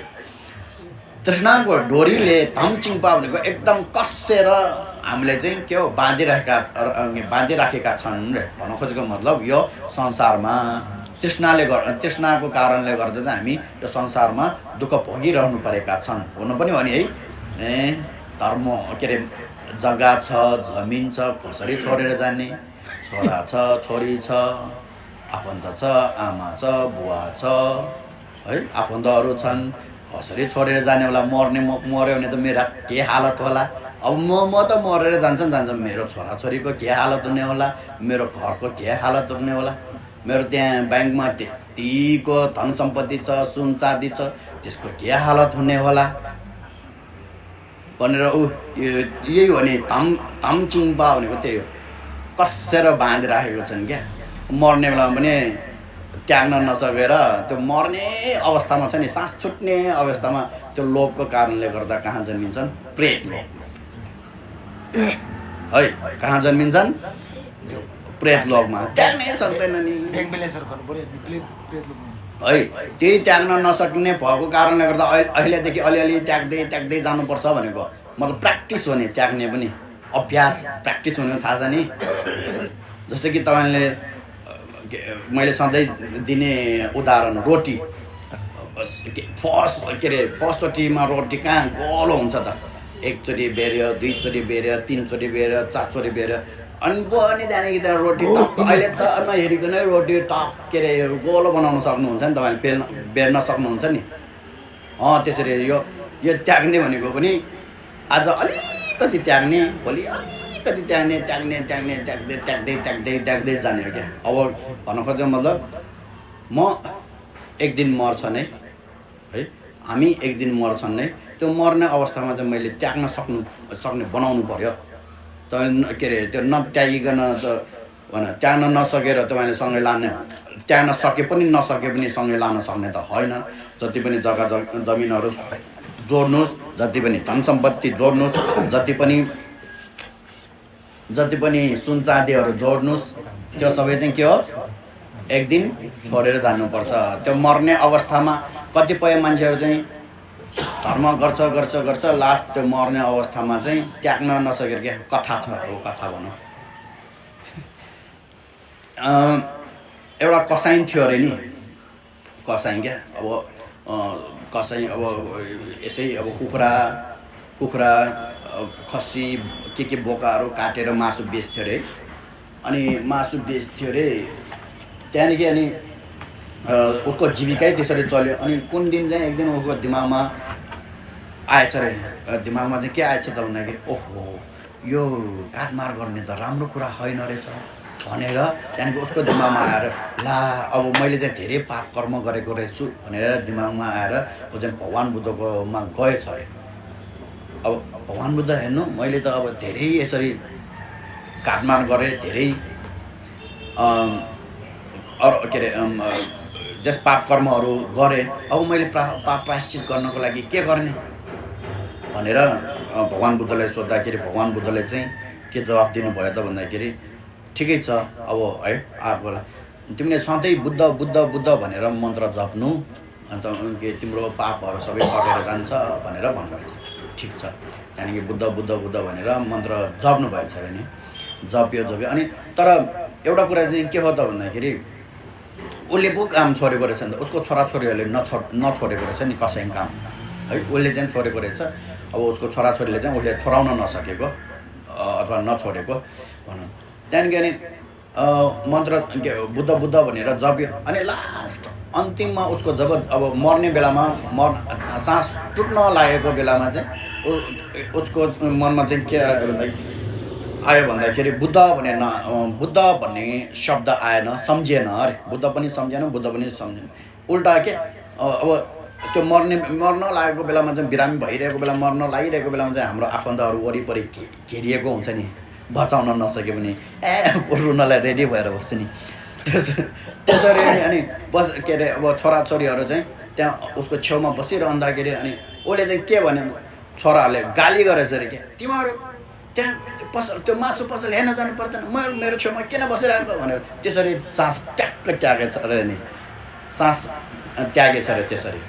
तृष्णाको डोरीले धामचिङपा भनेको एकदम कसेर हामीले चाहिँ के हो बाँधिराखेका छन् भन्न खोजेको मतलब यो संसारमा तृष्णाको कारणले गर्दा चाहिँ हामी यो संसारमा दुःख भोगिरहनु परेका छन्। हुनु पनि हो नि है। धर्म के अरे जग्गा छ, जमिन छ, कसरी छोडेर जाने? छोरा छ, छोरी छ, आफन्त छ, आमा छ, बुवा छ है, आफन्तहरू छन्। कसरी छोडेर जाने होला? मर्यो भने त मेरो के हालत होला? अब म त मरेर जान्छ मेरो छोराछोरीको के हालत हुने होला? मेरो घरको के हालत हुने होला? मेरो त्यहाँ ब्याङ्कमा त्यतिको धन सम्पत्ति छ, सुन चाँदी छ, त्यसको के हालत हुने होला भनेर यही हो नि। तामचिङपा भनेको त्यही हो। कसेर बाँधिराखेको छन् क्या। मर्ने बेलामा पनि त्याग्न नसकेर त्यो मर्ने अवस्थामा छ नि, सास छुट्ने अवस्थामा त्यो लोभको कारणले गर्दा कहाँ जन्मिन्छन्? प्रेत लोभ है। कहाँ जन्मिन्छन्? प्रेत लोभमा। त्याग्नै सक्दैन नि है। त्यही त्याग्न नसक्ने भएको कारणले गर्दा अहिलेदेखि अलिअलि त्याग्दै जानुपर्छ भनेको मतलब प्र्याक्टिस हो नि। त्याग्ने पनि अभ्यास प्र्याक्टिस हुने थाहा छ नि। जस्तै कि तपाईँले मैले सधैँ दिने उदाहरण रोटी। फर्स्टचोटिमा रोटी कहाँ गोलो हुन्छ त? एकचोटि बेर्यो, दुईचोटि बेर्यो, तीनचोटि बेर्यो, चारचोटि बेर्यो, अनि त्यहाँदेखि त्यहाँ रोटी टक्क अहिले त नहेरिकनै रोटी टक के अरे गोलो बनाउन सक्नुहुन्छ नि तपाईँले। बेर्न सक्नुहुन्छ नि। त्यसरी यो त्याग्ने भनेको पनि आज अलिकति त्याग्ने, भोलि अलिकति त्याग्दै जाने हो क्या। अब भन्न खोज्नु मतलब म एक दिन मर्छ नै है। हामी एक दिन मर्छन् नै। त्यो मर्ने अवस्थामा चाहिँ मैले त्याग्न सक्ने बनाउनु पर्यो। तपाईँ के अरे त्यो नत्यागिकन त त्याग्न नसकेर तपाईँले सँगै लाने, त्याग्न सके पनि सँगै लान सक्ने त होइन। जति पनि जग्गा जमिनहरू जोड्नुहोस्, जति पनि धन सम्पत्ति जोड्नुहोस्, जति पनि सुन चाँदीहरू जोड्नुहोस्, त्यो सबै चाहिँ के हो, एक दिन छोडेर जानुपर्छ। त्यो मर्ने अवस्थामा कतिपय मान्छेहरू चाहिँ धर्म गर्छ लास्ट त्यो मर्ने अवस्थामा चाहिँ त्याग्न नसकेर क्या कथा छ, हो कथा भनौँ। एउटा कसाई थियो अरे नि, कसाई क्या, अब कसाई अब यसै अब कुखुरा खसी के बोकाहरू काटेर मासु बेच्थ्यो अरे। अनि मासु बेच्थ्यो अरे, त्यहाँदेखि अनि उसको जीविकै त्यसरी चल्यो। अनि कुन दिन चाहिँ एक दिन उसको दिमागमा आएछ अरे, दिमागमा चाहिँ के आएछ त भन्दाखेरि ओहो यो काटमार गर्ने त राम्रो कुरा होइन रहेछ भनेर त्यहाँदेखि उसको दिमागमा आएर ला अब मैले चाहिँ धेरै पाप कर्म गरेको रहेछु भनेर दिमागमा आएर ऊ चाहिँ भगवान् बुद्धकोमा गएछ अरे। अब भगवान् बुद्ध हेर्नु, मैले त अब धेरै यसरी काटमार गरेँ, धेरै के अरे जस पाप कर्महरू गरेँ, अब मैले पाप प्रायश्चित गर्नको लागि के गर्ने भनेर भगवान् बुद्धलाई सोद्धाखेरि भगवान् बुद्धले चाहिँ के जवाफ दिनुभयो त भन्दाखेरि ठिकै छ अब है आफूलाई तिमीले सधैँ बुद्ध बुद्ध बुद्ध भनेर मन्त्र जप्नु, अन्त तिम्रो पापहरू सबै कटेर जान्छ भनेर भन्नुभएछ। ठिक छ, त्यहाँदेखि बुद्ध बुद्ध बुद्ध भनेर मन्त्र जप्नु भएछ अरे नि, जप्यो। अनि तर एउटा कुरा चाहिँ के हो त भन्दाखेरि उसले पो काम छोडेको रहेछ नि त, उसको छोराछोरीहरूले नछोडेको रहेछ नि कसै काम है, उसले चाहिँ छोडेको रहेछ। अब उसको छोराछोरीले चाहिँ उसले छोडाउन नसकेको अथवा नछोडेको भनौँ। त्यहाँदेखि अनि मन्त्र के बुद्ध बुद्ध भनेर जप्यो। अनि लास्ट अन्तिममा उसको जब अब मर्ने बेलामा सास टुट्न लागेको बेलामा चाहिँ उसको मनमा चाहिँ के आयो भन्दाखेरि बुद्ध भन्ने शब्द आएन, सम्झिएन अरे। बुद्ध पनि सम्झेन, बुद्ध पनि सम्झेन, उल्टा के अब त्यो मर्न लागेको बेलामा चाहिँ बिरामी भइरहेको बेला, मर्न लागिरहेको बेलामा चाहिँ हाम्रो आफन्तहरू वरिपरि घेरिएको हुन्छ नि, बचाउन नसके पनि रुनलाई रेडी भएर बस्छ नि, त्यसरी अनि के अरे अब छोराछोरीहरू चाहिँ त्यहाँ उसको छेउमा बसिरहँदाखेरि अनि उसले चाहिँ के भन्यो, छोराहरूले गाली गरेछ अरे क्या, तिमीहरू त्यहाँ पसल त्यो मासु पसल हेर्न जानु पर्दैन, मेरो छेउमा किन बसिरहेको भनेर त्यसरी सास ट्याक्क त्यागेछ अरे नि, सास त्यागेछ अरे। त्यसरी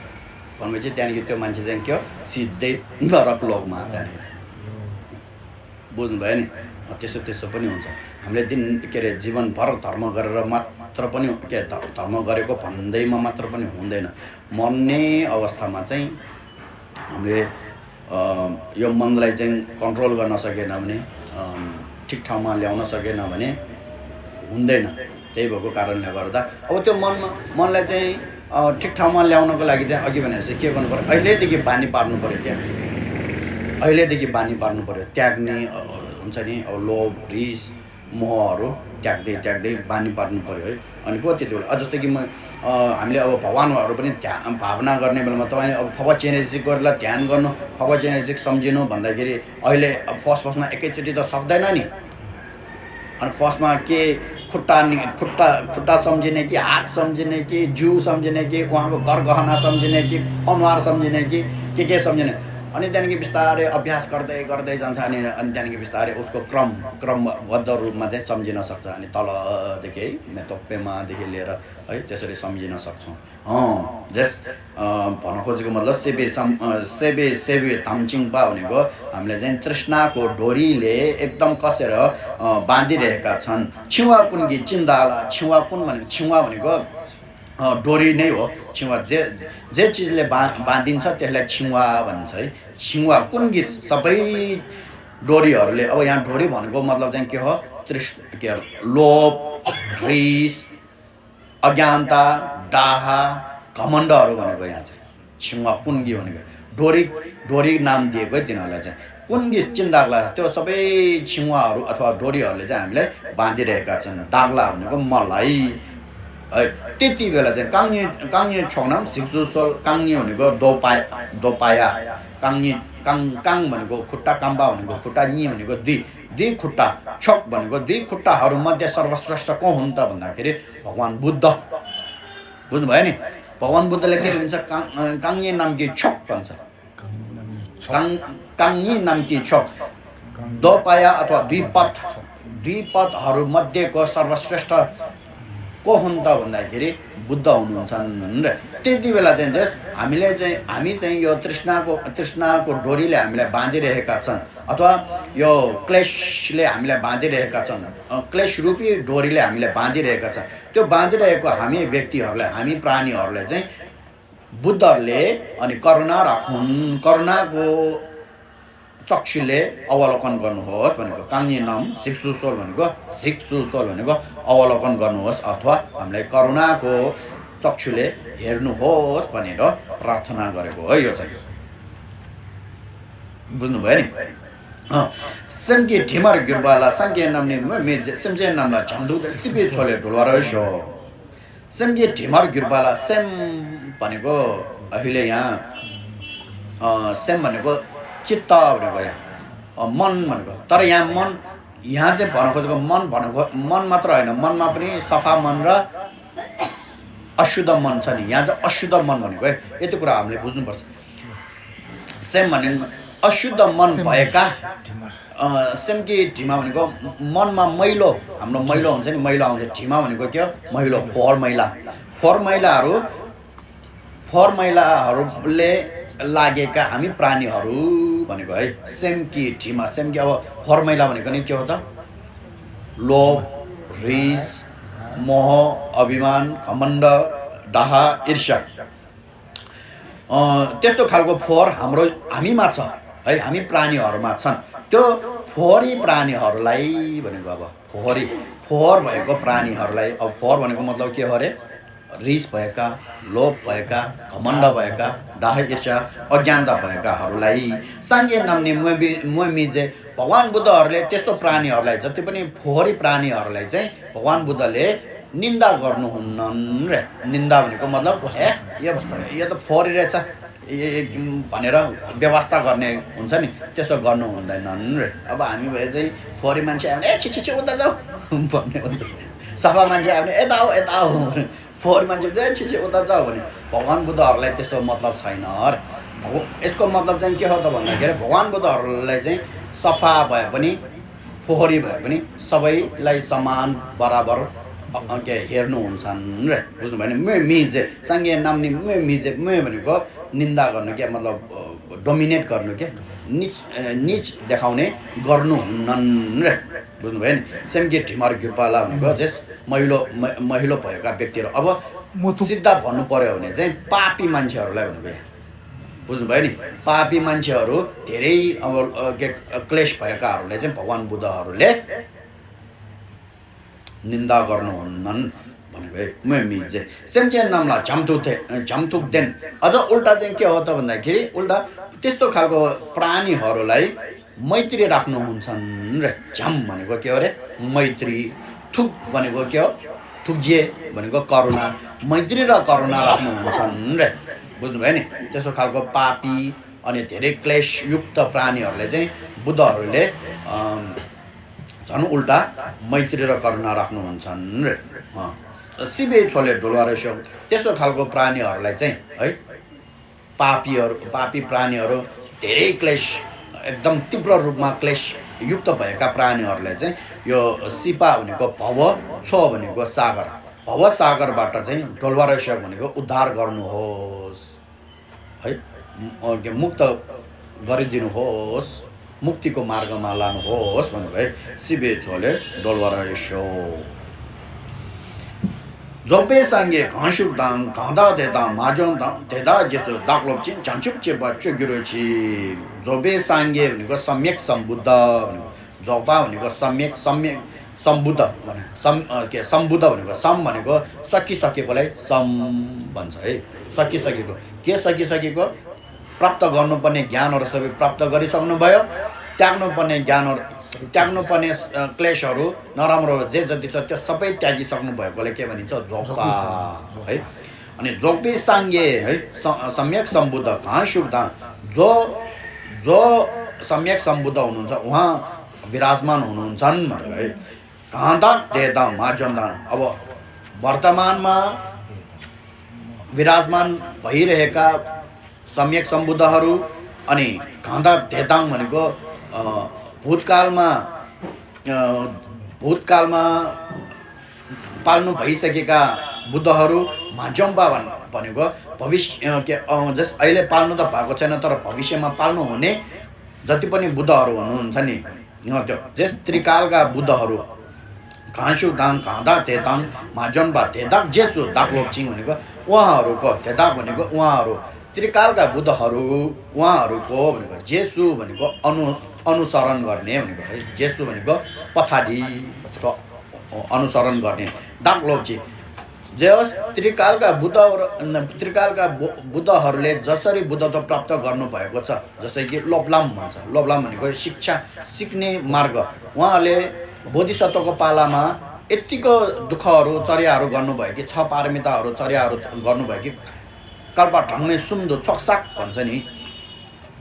भनेपछि त्यहाँदेखि त्यो मान्छे चाहिँ के हो, सिधै नरक लोकमा। त्यहाँदेखि बुझ्नुभयो नि, त्यसो पनि हुन्छ। हामीले के अरे जीवनभर धर्म गरेर मात्र पनि के धर्म गरेको भन्दैमा मात्र पनि हुँदैन। मर्ने अवस्थामा चाहिँ हामीले यो मनलाई चाहिँ कन्ट्रोल गर्न सकेन भने, ठिक ठाउँमा ल्याउन सकेन भने हुँदैन। त्यही भएको कारणले गर्दा अब त्यो मनलाई चाहिँ ठिक ठाउँमा ल्याउनको लागि चाहिँ अघि भने चाहिँ के गर्नु पर्यो, अहिलेदेखि बानी पार्नु पऱ्यो। क्या अहिलेदेखि बानी पार्नु पऱ्यो, त्याग्ने हुन्छ नि, अब लोभ रिस मोहहरू त्याग्दै बानी पार्नु पऱ्यो है। अनि पो त्यति बेला जस्तै कि हामीले अब भगवान्हरू पनि भावना गर्ने बेलामा तपाईँ अब फवा चेनेसिक गरेर ध्यान गर्नु, फवा चेनेसिक सम्झिनु भन्दाखेरि अहिले फर्स्टमा एकैचोटि त सक्दैन नि। अनि फर्स्टमा के खुट्टा सम्झिने कि हात सम्झिने कि जिउ सम्झिने कि उहाँको गरगहना सम्झिने कि अनुहार सम्झिने कि के सम्झिने, अनि त्यहाँदेखि बिस्तारै अभ्यास गर्दै जान्छ। अनि त्यहाँदेखि बिस्तारै उसको क्रमबद्ध रूपमा चाहिँ सम्झिन सक्छ। अनि तलदेखि है तोप्पेमादेखि लिएर है त्यसरी सम्झिन सक्छौँ। जस भन्न खोजेको मतलब सेबे तामचिङपा भनेको हामीले चाहिँ तृष्णाको डोरीले एकदम कसेर बाँधिरहेका छन्। छिवा कुन्गी चिन्दाला, छिवा कुन भनेको डोरी नै हो। छिवा जे चिजले बाँधिन्छ त्यसलाई छिवा भन्छ है। छिवा कुन्गी सबै डोरीहरूले, अब यहाँ डोरी भनेको मतलब चाहिँ के हो, लोभ रिस अज्ञानता डाहा घमण्डहरू भनेको यहाँ चाहिँ छिवा कुन्गी भनेको डोरी नाम दिएको है तिनीहरूलाई चाहिँ। कुन्गी चिन्दाग्ला त्यो सबै छिवाहरू अथवा डोरीहरूले चाहिँ हामीलाई बाँधिरहेका छन्। दाग्ला भनेको मलाई है। त्यति बेला चाहिँ काङ्गे छोनाम सिक्सुसल, काङ्गे भनेको दोपाया, काङ भनेको खुट्टा, काम्बा भनेको खुट्टा, नि भनेको दुई खुट्टा, छोक भनेको दुई खुट्टाहरूमध्ये सर्वश्रेष्ठ को हुन् त भन्दाखेरि भगवान् बुद्ध। बुझ्नुभयो नि, भगवान् बुद्धले के भन्छ, काङ्गे नाम कि छोक भन्छ। काङ्गी नाम्की छोक दोपाया अथवा द्विपथहरू मध्येको सर्वश्रेष्ठ को हुन् त भन्दाखेरि बुद्ध हुनुहुन्छ र त्यति बेला चाहिँ हामी चाहिँ यो तृष्णाको डोरीले हामीलाई बाँधिरहेका छन् अथवा यो क्लेशले हामीलाई बाँधिरहेका छन् क्लेश रूपी डोरीले हामीलाई बाँधिरहेका छन् त्यो बाँधिरहेको हामी व्यक्तिहरूलाई हामी प्राणीहरूलाई चाहिँ बुद्धहरूले अनि करुणाको चक्षुले अवलोकन गर्नुहोस् भनेको काङ्गी नाम सिक्सुसोल भनेको अवलोकन गर्नुहोस् अथवा हामीलाई करुणाको चक्षुले हेर्नुहोस् भनेर प्रार्थना गरेको हो यो चाहिँ बुझ्नुभयो नि semge timar gyurbala sangye namne me semje namla chandu sibe chole dolwara sho semge timar gyurbala sem भनेको अहिले यहाँ sem भनेको चित्त भनेको यहाँ मन भनेको तर यहाँ चाहिँ भन्न खोजेको मन मात्र हैन मनमा पनि सफा मन र अशुद्ध मन छ नि यहाँ चाहिँ अशुद्ध मन भनेको है यति कुरा हामीले बुझ्नु पर्छ सेम भने अशुद्ध मन भएका सेमकी ढिमा भनेको मनमा मैलो हाम्रो मैलो हुन्छ नि मैलो आउँछ ढिमा भनेको के हो मैलो फोहोर मैलाहरूले लागेका हामी प्राणीहरू भनेको है सेमकी ढिमा सेमकी अब फोहोर मैला भनेको नि के हो त लोभ रिस मोह अभिमान घमण्ड डाहा ईर्ष्या त्यस्तो खालको फोहोर हामीमा छ है हामी प्राणीहरूमा छन् त्यो फोहोरी प्राणीहरूलाई भनेको अब फोहोर भएको प्राणीहरूलाई अब फोहोर भनेको मतलब के हो अरे रिस भएका लोभ भएका घमण्ड भएका डाह ईर्ष्या अज्ञानता भएकाहरूलाई साङ्गे नाम्ने मुमिजे भगवान बुद्धहरूले त्यस्तो प्राणीहरूलाई जति पनि फोहोरी प्राणीहरूलाई चाहिँ भगवान बुद्धले निन्दा गर्नुहुन्न रे निन्दा भनेको मतलब यो त फोहोरी रहेछ भनेर व्यवस्था गर्ने हुन्छ नि त्यसो गर्नु हुँदैनन् रे अब हामी भए चाहिँ फोहोरी मान्छे आउने ए छिछि उता जाऊ भन्ने हुन्छ सफा मान्छे आउने यता आऊ फोहोरी मान्छे चाहिँ छिछि उता जाऊ भने भगवान बुद्धहरूलाई त्यसो मतलब छैन रे यसको मतलब चाहिँ के हो त भन्दाखेरि भगवान बुद्धहरूलाई चाहिँ सफा भए पनि फोहोरी भए पनि सबैलाई समान बराबर के हेर्नुहुन्छन् रे बुझ्नुभयो नि मिजे साङ्गे नाम्नी मिजे भनेको निन्दा गर्नु के मतलब डोमिनेट गर्नु के निच देखाउने गर्नुहुन्नन् रे बुझ्नुभयो नि सेमके ढिमर घिर्पाला भनेको जस महिलो भएका व्यक्तिहरू अब सिधा भन्नु पर्यो भने चाहिँ पापी मान्छेहरूलाई भनेको बुझ्नुभयो नि पापी मान्छेहरू धेरै अब क्लेश भएकाहरूलाई चाहिँ भगवान बुद्धहरूले निन्दा गर्नुहुन्नन् भनेको मिजे सेमचेन नामला झम्थुक देन अझ उल्टा चाहिँ के हो त भन्दाखेरि उल्टा त्यस्तो खालको प्राणीहरूलाई मैत्री राख्नुहुन्छन् रे झम भनेको के हो रे मैत्री थुक भनेको के हो थुक्जिए भनेको करुणा मैत्री र करुणा राख्नुहुन्छन् रे बुझ्नुभयो नि त्यस्तो खालको पापी अनि धेरै क्लेशयुक्त प्राणीहरूलाई चाहिँ बुद्धहरूले झन् उल्टा मैत्री र करुणा राख्नुहुन्छन् रे सिबे छोले ढोलवा रहेछ त्यसो खालको प्राणीहरूलाई चाहिँ है पापी प्राणीहरू धेरै क्लेश एकदम तीव्र रूपमा क्लेशयुक्त भएका प्राणीहरूलाई चाहिँ यो सिपा भनेको भव छो भनेको सागरबाट चाहिँ ढोलवा रहेछ भनेको उद्धार गर्नुहोस् है मुक्त गरिदिनुहोस् मुक्तिको मार्गमा लानुहोस् भन्नुभयो सिबे छोले डोलवारा यसो जोपे सांगे घाँसुक दाङ घाँदा देदा माजोङ दाङ देदा जेसो दाक्लोप चिन झाँचुक चेपा चुगिरोछि जोपे सांगे भनेको सम्यक सम्बुद्ध जोपा भनेको सम्यक सम्बुद्ध भने सम्बुद्ध भनेको सम भनेको सकिसकेकोलाई सम भन्छ है सकिसकेको के सकिसकेको प्राप्त गर्नुपर्ने ज्ञानहरू सबै प्राप्त गरिसक्नुभयो त्याग्नुपर्ने क्लेशहरू नराम्रो जे जति छ त्यो सबै त्यागिसक्नु भएकोले के भनिन्छ जोपा है अनि जोपे साङ्गे है सम्यक सम्बुद्ध घाँसुक्दा जो सम्यक सम्बुद्ध हुनुहुन्छ उहाँ विराजमान हुनुहुन्छन् भनेर है घाँदा देदा माजन्दा अब वर्तमानमा विराजमान भइरहेका सम्यक सम्बुद्धहरू अनि घाँदा धेताङ भनेको भूतकालमा पाल्नु भइसकेका बुद्धहरू, माजम्बा भनेको भविष्य जस अहिले पाल्नु त भएको छैन तर भविष्यमा पाल्नु हुने जति पनि बुद्धहरू हुनुहुन्छ नि त्यो जस त्रिकालका बुद्धहरू घाँसु दाङ घाँदा धेताङ माजम्बा धेदाक जेसु दाक्लोप्चिङ भनेको उहाँहरूको धेदाक भनेको उहाँहरू त्रिकालका बुद्धहरू उहाँहरूको भनेको जेसु भनेको अनुसरण गर्ने भनेको है जेसु भनेको पछाडि अनुसरण गर्ने दाक्लोप्ची जस त्रिकालका बुद्धहरूले जसरी बुद्धत्व प्राप्त गर्नुभएको छ जस्तै कि लोब्लाम भन्छ लोब्लाम भनेको शिक्षा सिक्ने मार्ग उहाँहरूले बोधिसत्वको पालामा यतिको दुःखहरू चर्याहरू गर्नुभयो कि 6 पारमिताहरू चर्याहरू गर्नुभयो कि कल्पढङ्गमै सुम्दो छोकसाक भन्छ नि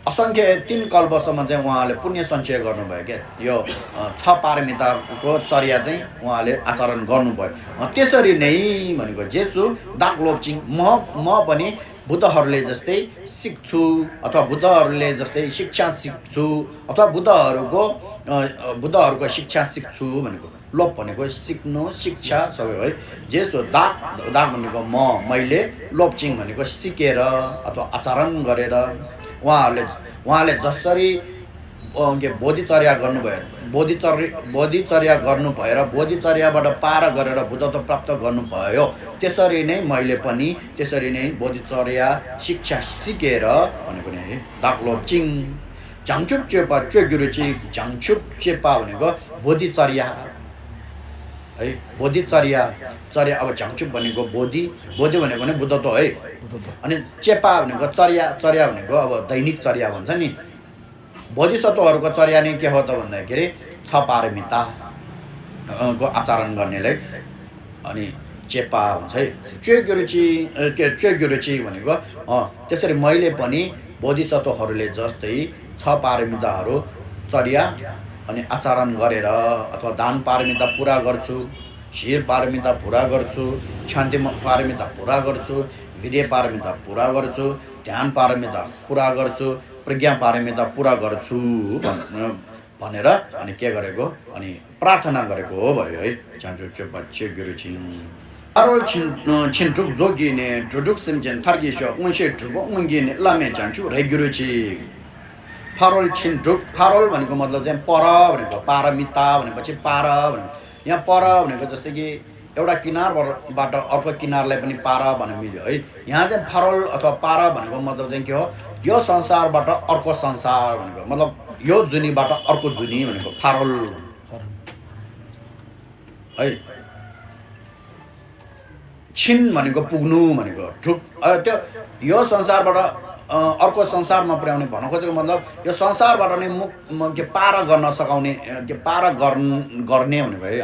असङ्ख्य 3 कल्पसम्म चाहिँ उहाँले पुण्य सञ्चय गर्नुभयो क्या यो 6 पारमिताको चर्या चाहिँ उहाँले आचरण गर्नुभयो त्यसरी नै भनेको जेसु दाक्लोप्चिङ म पनि बुद्धहरूले जस्तै सिक्छु अथवा बुद्धहरूले जस्तै शिक्षा सिक्छु अथवा बुद्धहरूको शिक्षा सिक्छु भनेको लोप भनेको सिक्नु शिक्षा सबै है जेसो दाग भनेको मैले लोप्चिङ भनेको सिकेर अथवा आचरण गरेर उहाँले जसरी बोधिचर्या गर्नुभयो बोधिचर्या गर्नुभयो र बोधिचर्याबाट पार गरेर बुद्धत्व प्राप्त गर्नुभयो त्यसरी नै मैले पनि त्यसरी नै बोधिचर्या शिक्षा सिकेर भनेको नि है दाक्लोप्चिङ जाङचुप चेपा चेगुरुची जाङचुप चेपा भनेको बोधिचर्या है बोधिचर्या अब जाङचुप भनेको बोधि भनेको नै बुद्धत्व है अनि चेपा भनेको चर्या भनेको अब दैनिक चर्या भन्छ नि बोधिसत्वहरूको चर्या नै के हो त भन्दाखेरि 6 पारमिता को आचरण गर्नेलाई अनि चेपा हुन्छ है चेगुरुची भनेको त्यसरी मैले पनि बोधिसत्वहरूले जस्तै 6 पारमिताहरू चर्या अनि आचरण गरेर अथवा दान पारमिता पुरा गर्छु शील पारमिता पुरा गर्छु शान्ति पारमिता पुरा गर्छु विद्या पारमिता पुरा गर्छु ध्यान पारमिता पुरा गर्छु प्रज्ञा पारमिता पुरा गर्छु भनेर अनि के गरेको अनि प्रार्थना गरेको हो भयो है जान्छु चेपा गुरुछिन अरल छिन्टुक जोगिने जुडुक सिमजेन थर्गिसो उनसे ठुको उंगिने लामे जान्छु रे गुरुछि फारोल छिन्टुक फारोल भनेको मतलब चाहिँ पर भनेको पारमिता भनेपछि पार भनेको यहाँ पर भनेको जस्तै कि एउटा किनारबाट अर्को किनारलाई पनि पार भन्न मिल्यो है यहाँ चाहिँ फारोल अथवा पार भनेको मतलब चाहिँ के हो यो संसारबाट अर्को संसार भनेको मतलब यो जुनीबाट अर्को जुनी भनेको फारोल है छिन भनेको पुग्नु भनेको ठुक त्यो यो संसारबाट अर्को संसारमा पुर्याउने भन्नु खोजेको मतलब यो संसारबाट नै के पार गर्न सकाउने के पार गर्ने भनेको है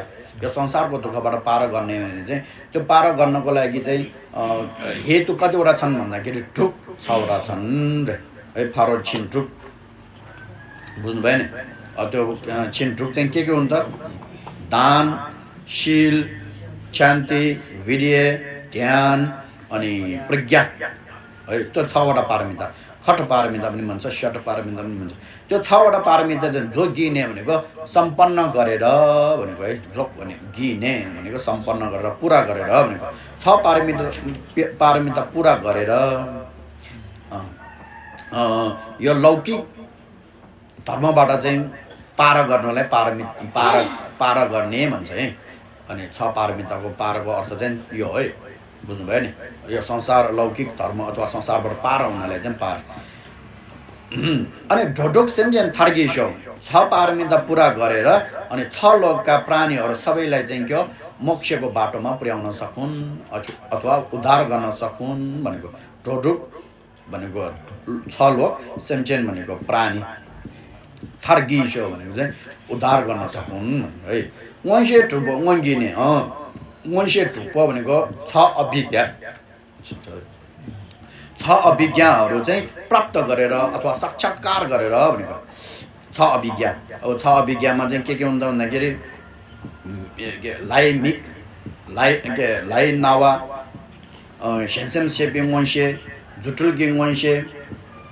यो संसारको दुःखबाट पार गर्ने भने चाहिँ त्यो पार गर्नको लागि चाहिँ हेतु कतिवटा छन् भन्दाखेरि ठुक 6 वटा छन् रे है फारोल छिन्टुक बुझ्नुभयो नि त्यो छिन्टुक चाहिँ के हुन्छ दान शील शान्ति विद्या ध्यान अनि प्रज्ञा है त्यो 6 वटा पारमिता खट पारमिता पनि भन्छ षट पारमिता पनि भन्छ त्यो 6 वटा पारमिता चाहिँ जोगिने भनेको सम्पन्न गरेर भनेको है जोग भने गिने भनेको सम्पन्न गरेर पुरा गरेर भनेको 6 पारमिता पुरा गरेर यो लौकिक धर्मबाट चाहिँ पार गर्नलाई पार गर्ने भन्छ है अनि 6 पारमिताको पारको अर्थ चाहिँ यो है बुझ्नुभयो नि यो संसार लौकिक धर्म अथवा संसारबाट पार हुनलाई चाहिँ पार अनि ढोढोक सेम्जेन थर्गिसो 6 पारमिता पुरा गरेर अनि 6 लोकका प्राणीहरू सबैलाई चाहिँ के हो मोक्षको बाटोमा पुर्याउन सकुन् अथवा उद्धार गर्न सकुन् भनेको ढोढोक भनेको 6 लोक सेम्चेन भनेको प्राणी थर्गिसो भनेको चाहिँ उद्धार गर्न सकुन् है वंशे ठुपो वंगिने वंशे ठुपो भनेको 6 अभिज्ञा 6 अभिज्ञाहरू चाहिँ प्राप्त गरेर अथवा साक्षात्कार गरेर भनेको 6 अभिज्ञा अब 6 अभिज्ञामा चाहिँ के हुन्छ भन्दाखेरि लाइमिक लाई नावा शेन्सेम सेपिङ वंशे जुटुल गिङ वंशे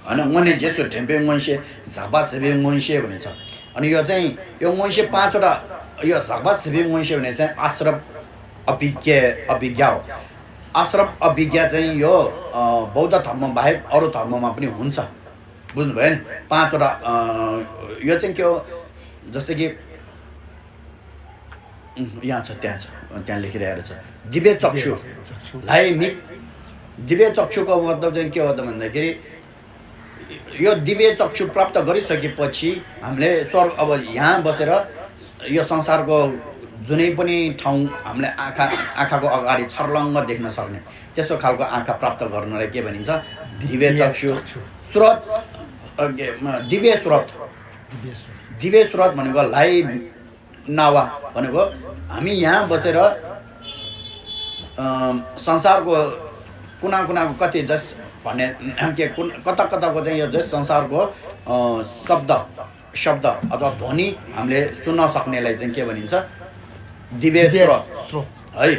होइन मैले जेसो ढेम्पे मन्से झापा सेबे मन्से भन्ने छ अनि यो चाहिँ यो मन्से 5 वटा यो झापा सेबे मन्से भने चाहिँ आश्रफ अभिज्ञा हो आश्रफ अभिज्ञा चाहिँ यो बौद्ध धर्म बाहेक अरू धर्ममा पनि हुन्छ बुझ्नुभयो नि 5 वटा यो चाहिँ के हो जस्तै कि यहाँ छ त्यहाँ लेखिरहेको छ दिव्य चक्षु लाइमिक दिव्य चक्षुको मतलब चाहिँ के हो त भन्दाखेरि यो दिव्य चक्षु प्राप्त गरिसकेपछि हामीले स्वर्ग अब यहाँ बसेर यो संसारको जुनै पनि ठाउँ हामीले आँखाको अगाडि छर्लङ्ग देख्न सक्ने त्यसो खालको आँखा प्राप्त गर्नलाई के भनिन्छ दिव्य चक्षु स्रोत दिव्य स्रोत भनेको लाई नावा भनेको हामी यहाँ बसेर संसारको कुना कुनाको कति जस भन्ने के कता कताको चाहिँ यो जस संसारको शब्द अथवा ध्वनि हामीले सुन्न सक्नेलाई चाहिँ के भनिन्छ दिव्य स्रोत है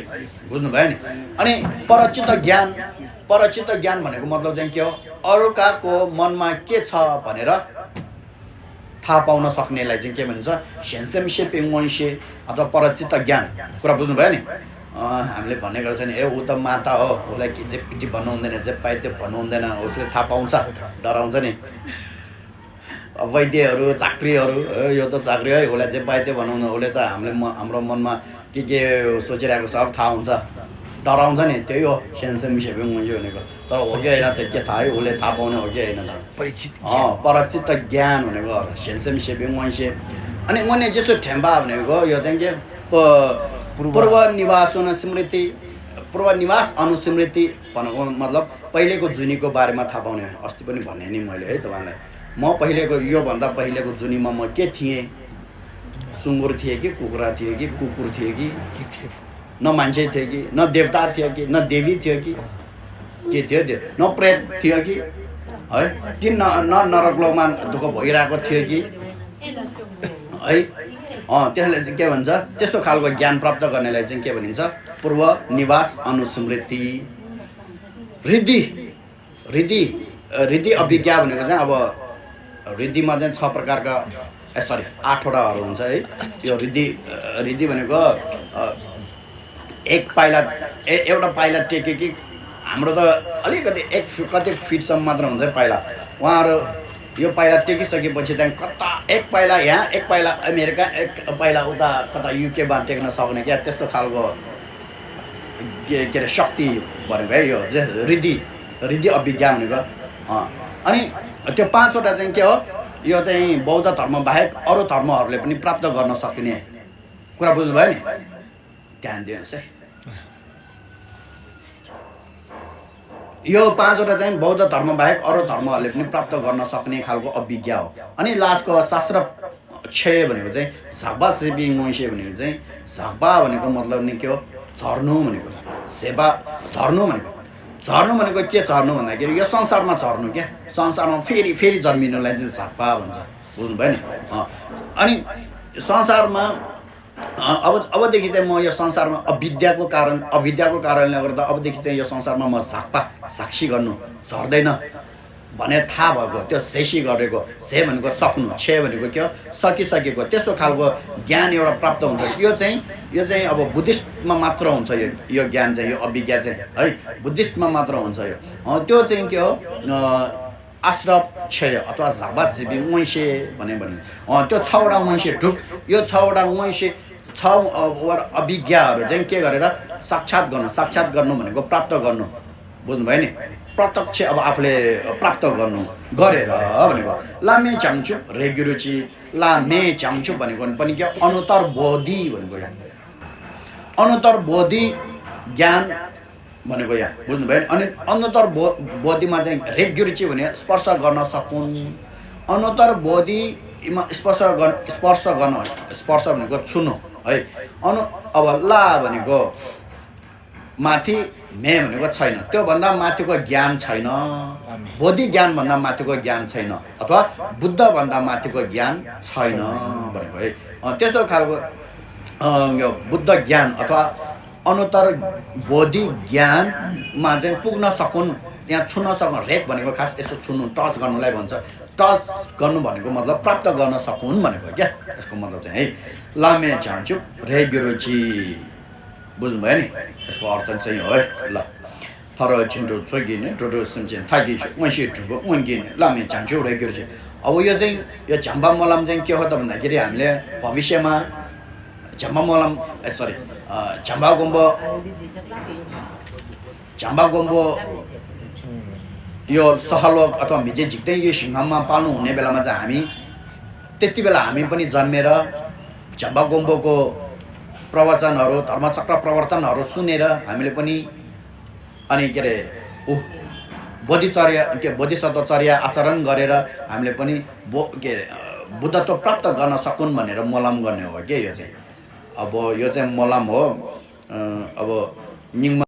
बुझ्नुभयो नि अनि परचित्त ज्ञान भनेको मतलब चाहिँ के हो अरूकाको मनमा के छ भनेर थाहा पाउन सक्नेलाई चाहिँ के भन्छ सेन्सेम सेपिङ वैसे अथवा परचित्त ज्ञान कुरा बुझ्नुभयो नि हामीले भन्ने गर्छ नि ए ऊ त माता हो उसलाई के जे पिटी भन्नु हुँदैन जे पाए त्यो भन्नु हुँदैन उसले थाहा पाउँछ डराउँछ नि वैद्यहरू चाक्रीहरू यो त चाक्री है उसलाई जे पाए त्यो भन्नु उसले त हाम्रो मनमा के सोचिरहेको सब थाहा हुन्छ डराउँछ नि त्यही हो सेन्सेम सेपिङ वैसे भनेको तर हो कि होइन त्यो के थाहा है उसले थाहा पाउने हो कि होइन परचित्त ज्ञान भनेको सेन्सेम सेपिङ वैसे अनि मैले जेसो ठेम्बा भनेको यो चाहिँ के पूर्व निवास अनुस्मृति भनेको मतलब पहिलेको जुनीको बारेमा थाहा पाउने अस्ति पनि भने नि मैले है तपाईँलाई म पहिलेको योभन्दा पहिलेको जुनीमा म के थिएँ सुँगुर थिएँ कि कुखुरा थिएँ कि कुकुर थिएँ कि न मान्छे थियो कि न देवता थियो कि न देवी थियो कि के थियो त्यो न प्रेत थियो कि है कि न नरकलोकमा दुःख भइरहेको थियो कि है त्यसलाई चाहिँ के भन्छ त्यस्तो खालको ज्ञान प्राप्त गर्नेलाई चाहिँ के भनिन्छ पूर्व निवास अनुस्मृति रिद्धि अभिज्ञा भनेको चाहिँ अब रिद्धिमा चाहिँ 6 प्रकारका 8 वटाहरू हुन्छ है यो रिद्धि भनेको एउटा पाइला टेके कि हाम्रो त अलिकति कति फिटसम्म मात्र हुन्छ पाइला उहाँहरू यो पाइला टेकिसकेपछि त्यहाँ एक पाइला यहाँ एक पाइला अमेरिका एक पाइला उता कता युकेमा टेक्न सक्ने क्या त्यस्तो खालको के अरे शक्ति भनेको है यो रिद्धि अभिज्ञा भनेको अनि त्यो 5 वटा चाहिँ के हो यो चाहिँ बौद्ध धर्म बाहेक अरू धर्महरूले पनि प्राप्त गर्न सकिने कुरा बुझ्नुभयो नि ध्यान दिनुहोस् है यो 5 वटा चाहिँ बौद्ध धर्म बाहेक अरू धर्महरूले पनि प्राप्त गर्न सक्ने खालको अभिज्ञा हो अनि लास्टको शास्त्र क्षय भनेको चाहिँ झापा सेबी मोइसे भनेको चाहिँ झापा भनेको मतलब नि के हो झर्नु भनेको सेवा झर्नु भनेको के झर्नु भन्दाखेरि यो संसारमा झर्नु क्या संसारमा फेरि जन्मिनुलाई चाहिँ झापा भन्छ बुझ्नुभयो नि अनि संसारमा अबदेखि चाहिँ म यो संसारमा अविद्याको कारणले गर्दा अबदेखि चाहिँ यो संसारमा म साक्षी गर्नु झर्दैन भने थाहा भएको त्यो सेसी गरेको से भनेको सक्नु छे भनेको के हो सकिसकेको त्यस्तो खालको ज्ञान एउटा प्राप्त हुन्छ यो चाहिँ अब बुद्धिस्टमा मात्र हुन्छ यो ज्ञान चाहिँ यो अभिज्ञा चाहिँ है बुद्धिस्टमा मात्र हुन्छ यो त्यो चाहिँ के हो आश्रफ क्षय अथवा झापा सिपी वैसे भने त्यो 6 वटा वैसे ढुक यो 6 वटा वैसे 6 अभिज्ञाहरू चाहिँ के गरेर साक्षात गर्नु भनेको प्राप्त गर्नु बुझ्नुभयो नि प्रत्यक्ष अब आफूले प्राप्त गर्नु गरेर भनेको लामे चाङ्चु रेगुरुचि लामे चाङ्चु भनेको पनि के अनुत्तर बोधि भनेको यहाँ अनुत्तर बोधि ज्ञान भनेको यहाँ बुझ्नुभयो अनि अनुत्तर बोधिमा चाहिँ रेगुरुचि भने स्पर्श गर्न सकुन् अनुत्तर बोधिमा स्पर्श भनेको छुनु है अब ला भनेको माथि मे भनेको छैन त्योभन्दा माथिको ज्ञान छैन बोधि ज्ञान भन्दा माथिको ज्ञान छैन अथवा बुद्ध भन्दा माथिको ज्ञान छैन भनेको है त्यस्तो खालको यो बुद्ध ज्ञान अथवा अनुत्तर बोधि ज्ञानमा चाहिँ पुग्न सकुन् त्यहाँ छुन सक्नु रेक भनेको खास यसो छुनु टच गर्नुलाई भन्छ टच गर्नु भनेको मतलब प्राप्त गर्न सकुन् भनेको क्या यसको मतलब चाहिँ है लामे चाहन्छु रेगुरुची बुझ्नुभयो नि यसको अर्थ चाहिँ हो है ल थर छिन्टो चोगिने टोटो सिमचेन थाकी वैसे ठुको वङ्गिने लामे चाहन्छु रेगुरुची अब यो चाहिँ यो झम्बा मलम चाहिँ के हो त भन्दाखेरि हामीले भविष्यमा झम्बा मलम सरी झम्बा गोम्बो यो सहलोक अथवा मिजे झिक्दै यो सिंहमा पाल्नु हुने बेलामा चाहिँ हामी त्यति बेला हामी पनि जन्मेर झम्बा गोम्बोको प्रवचनहरू धर्मचक्र प्रवर्तनहरू सुनेर हामीले पनि अनि के अरे बोधिसत्वचर्या आचरण गरेर हामीले पनि के अरे बुद्धत्व प्राप्त गर्न सकुन् भनेर मलम गर्ने हो के यो चाहिँ अब यो चाहिँ मलम हो अब निङमा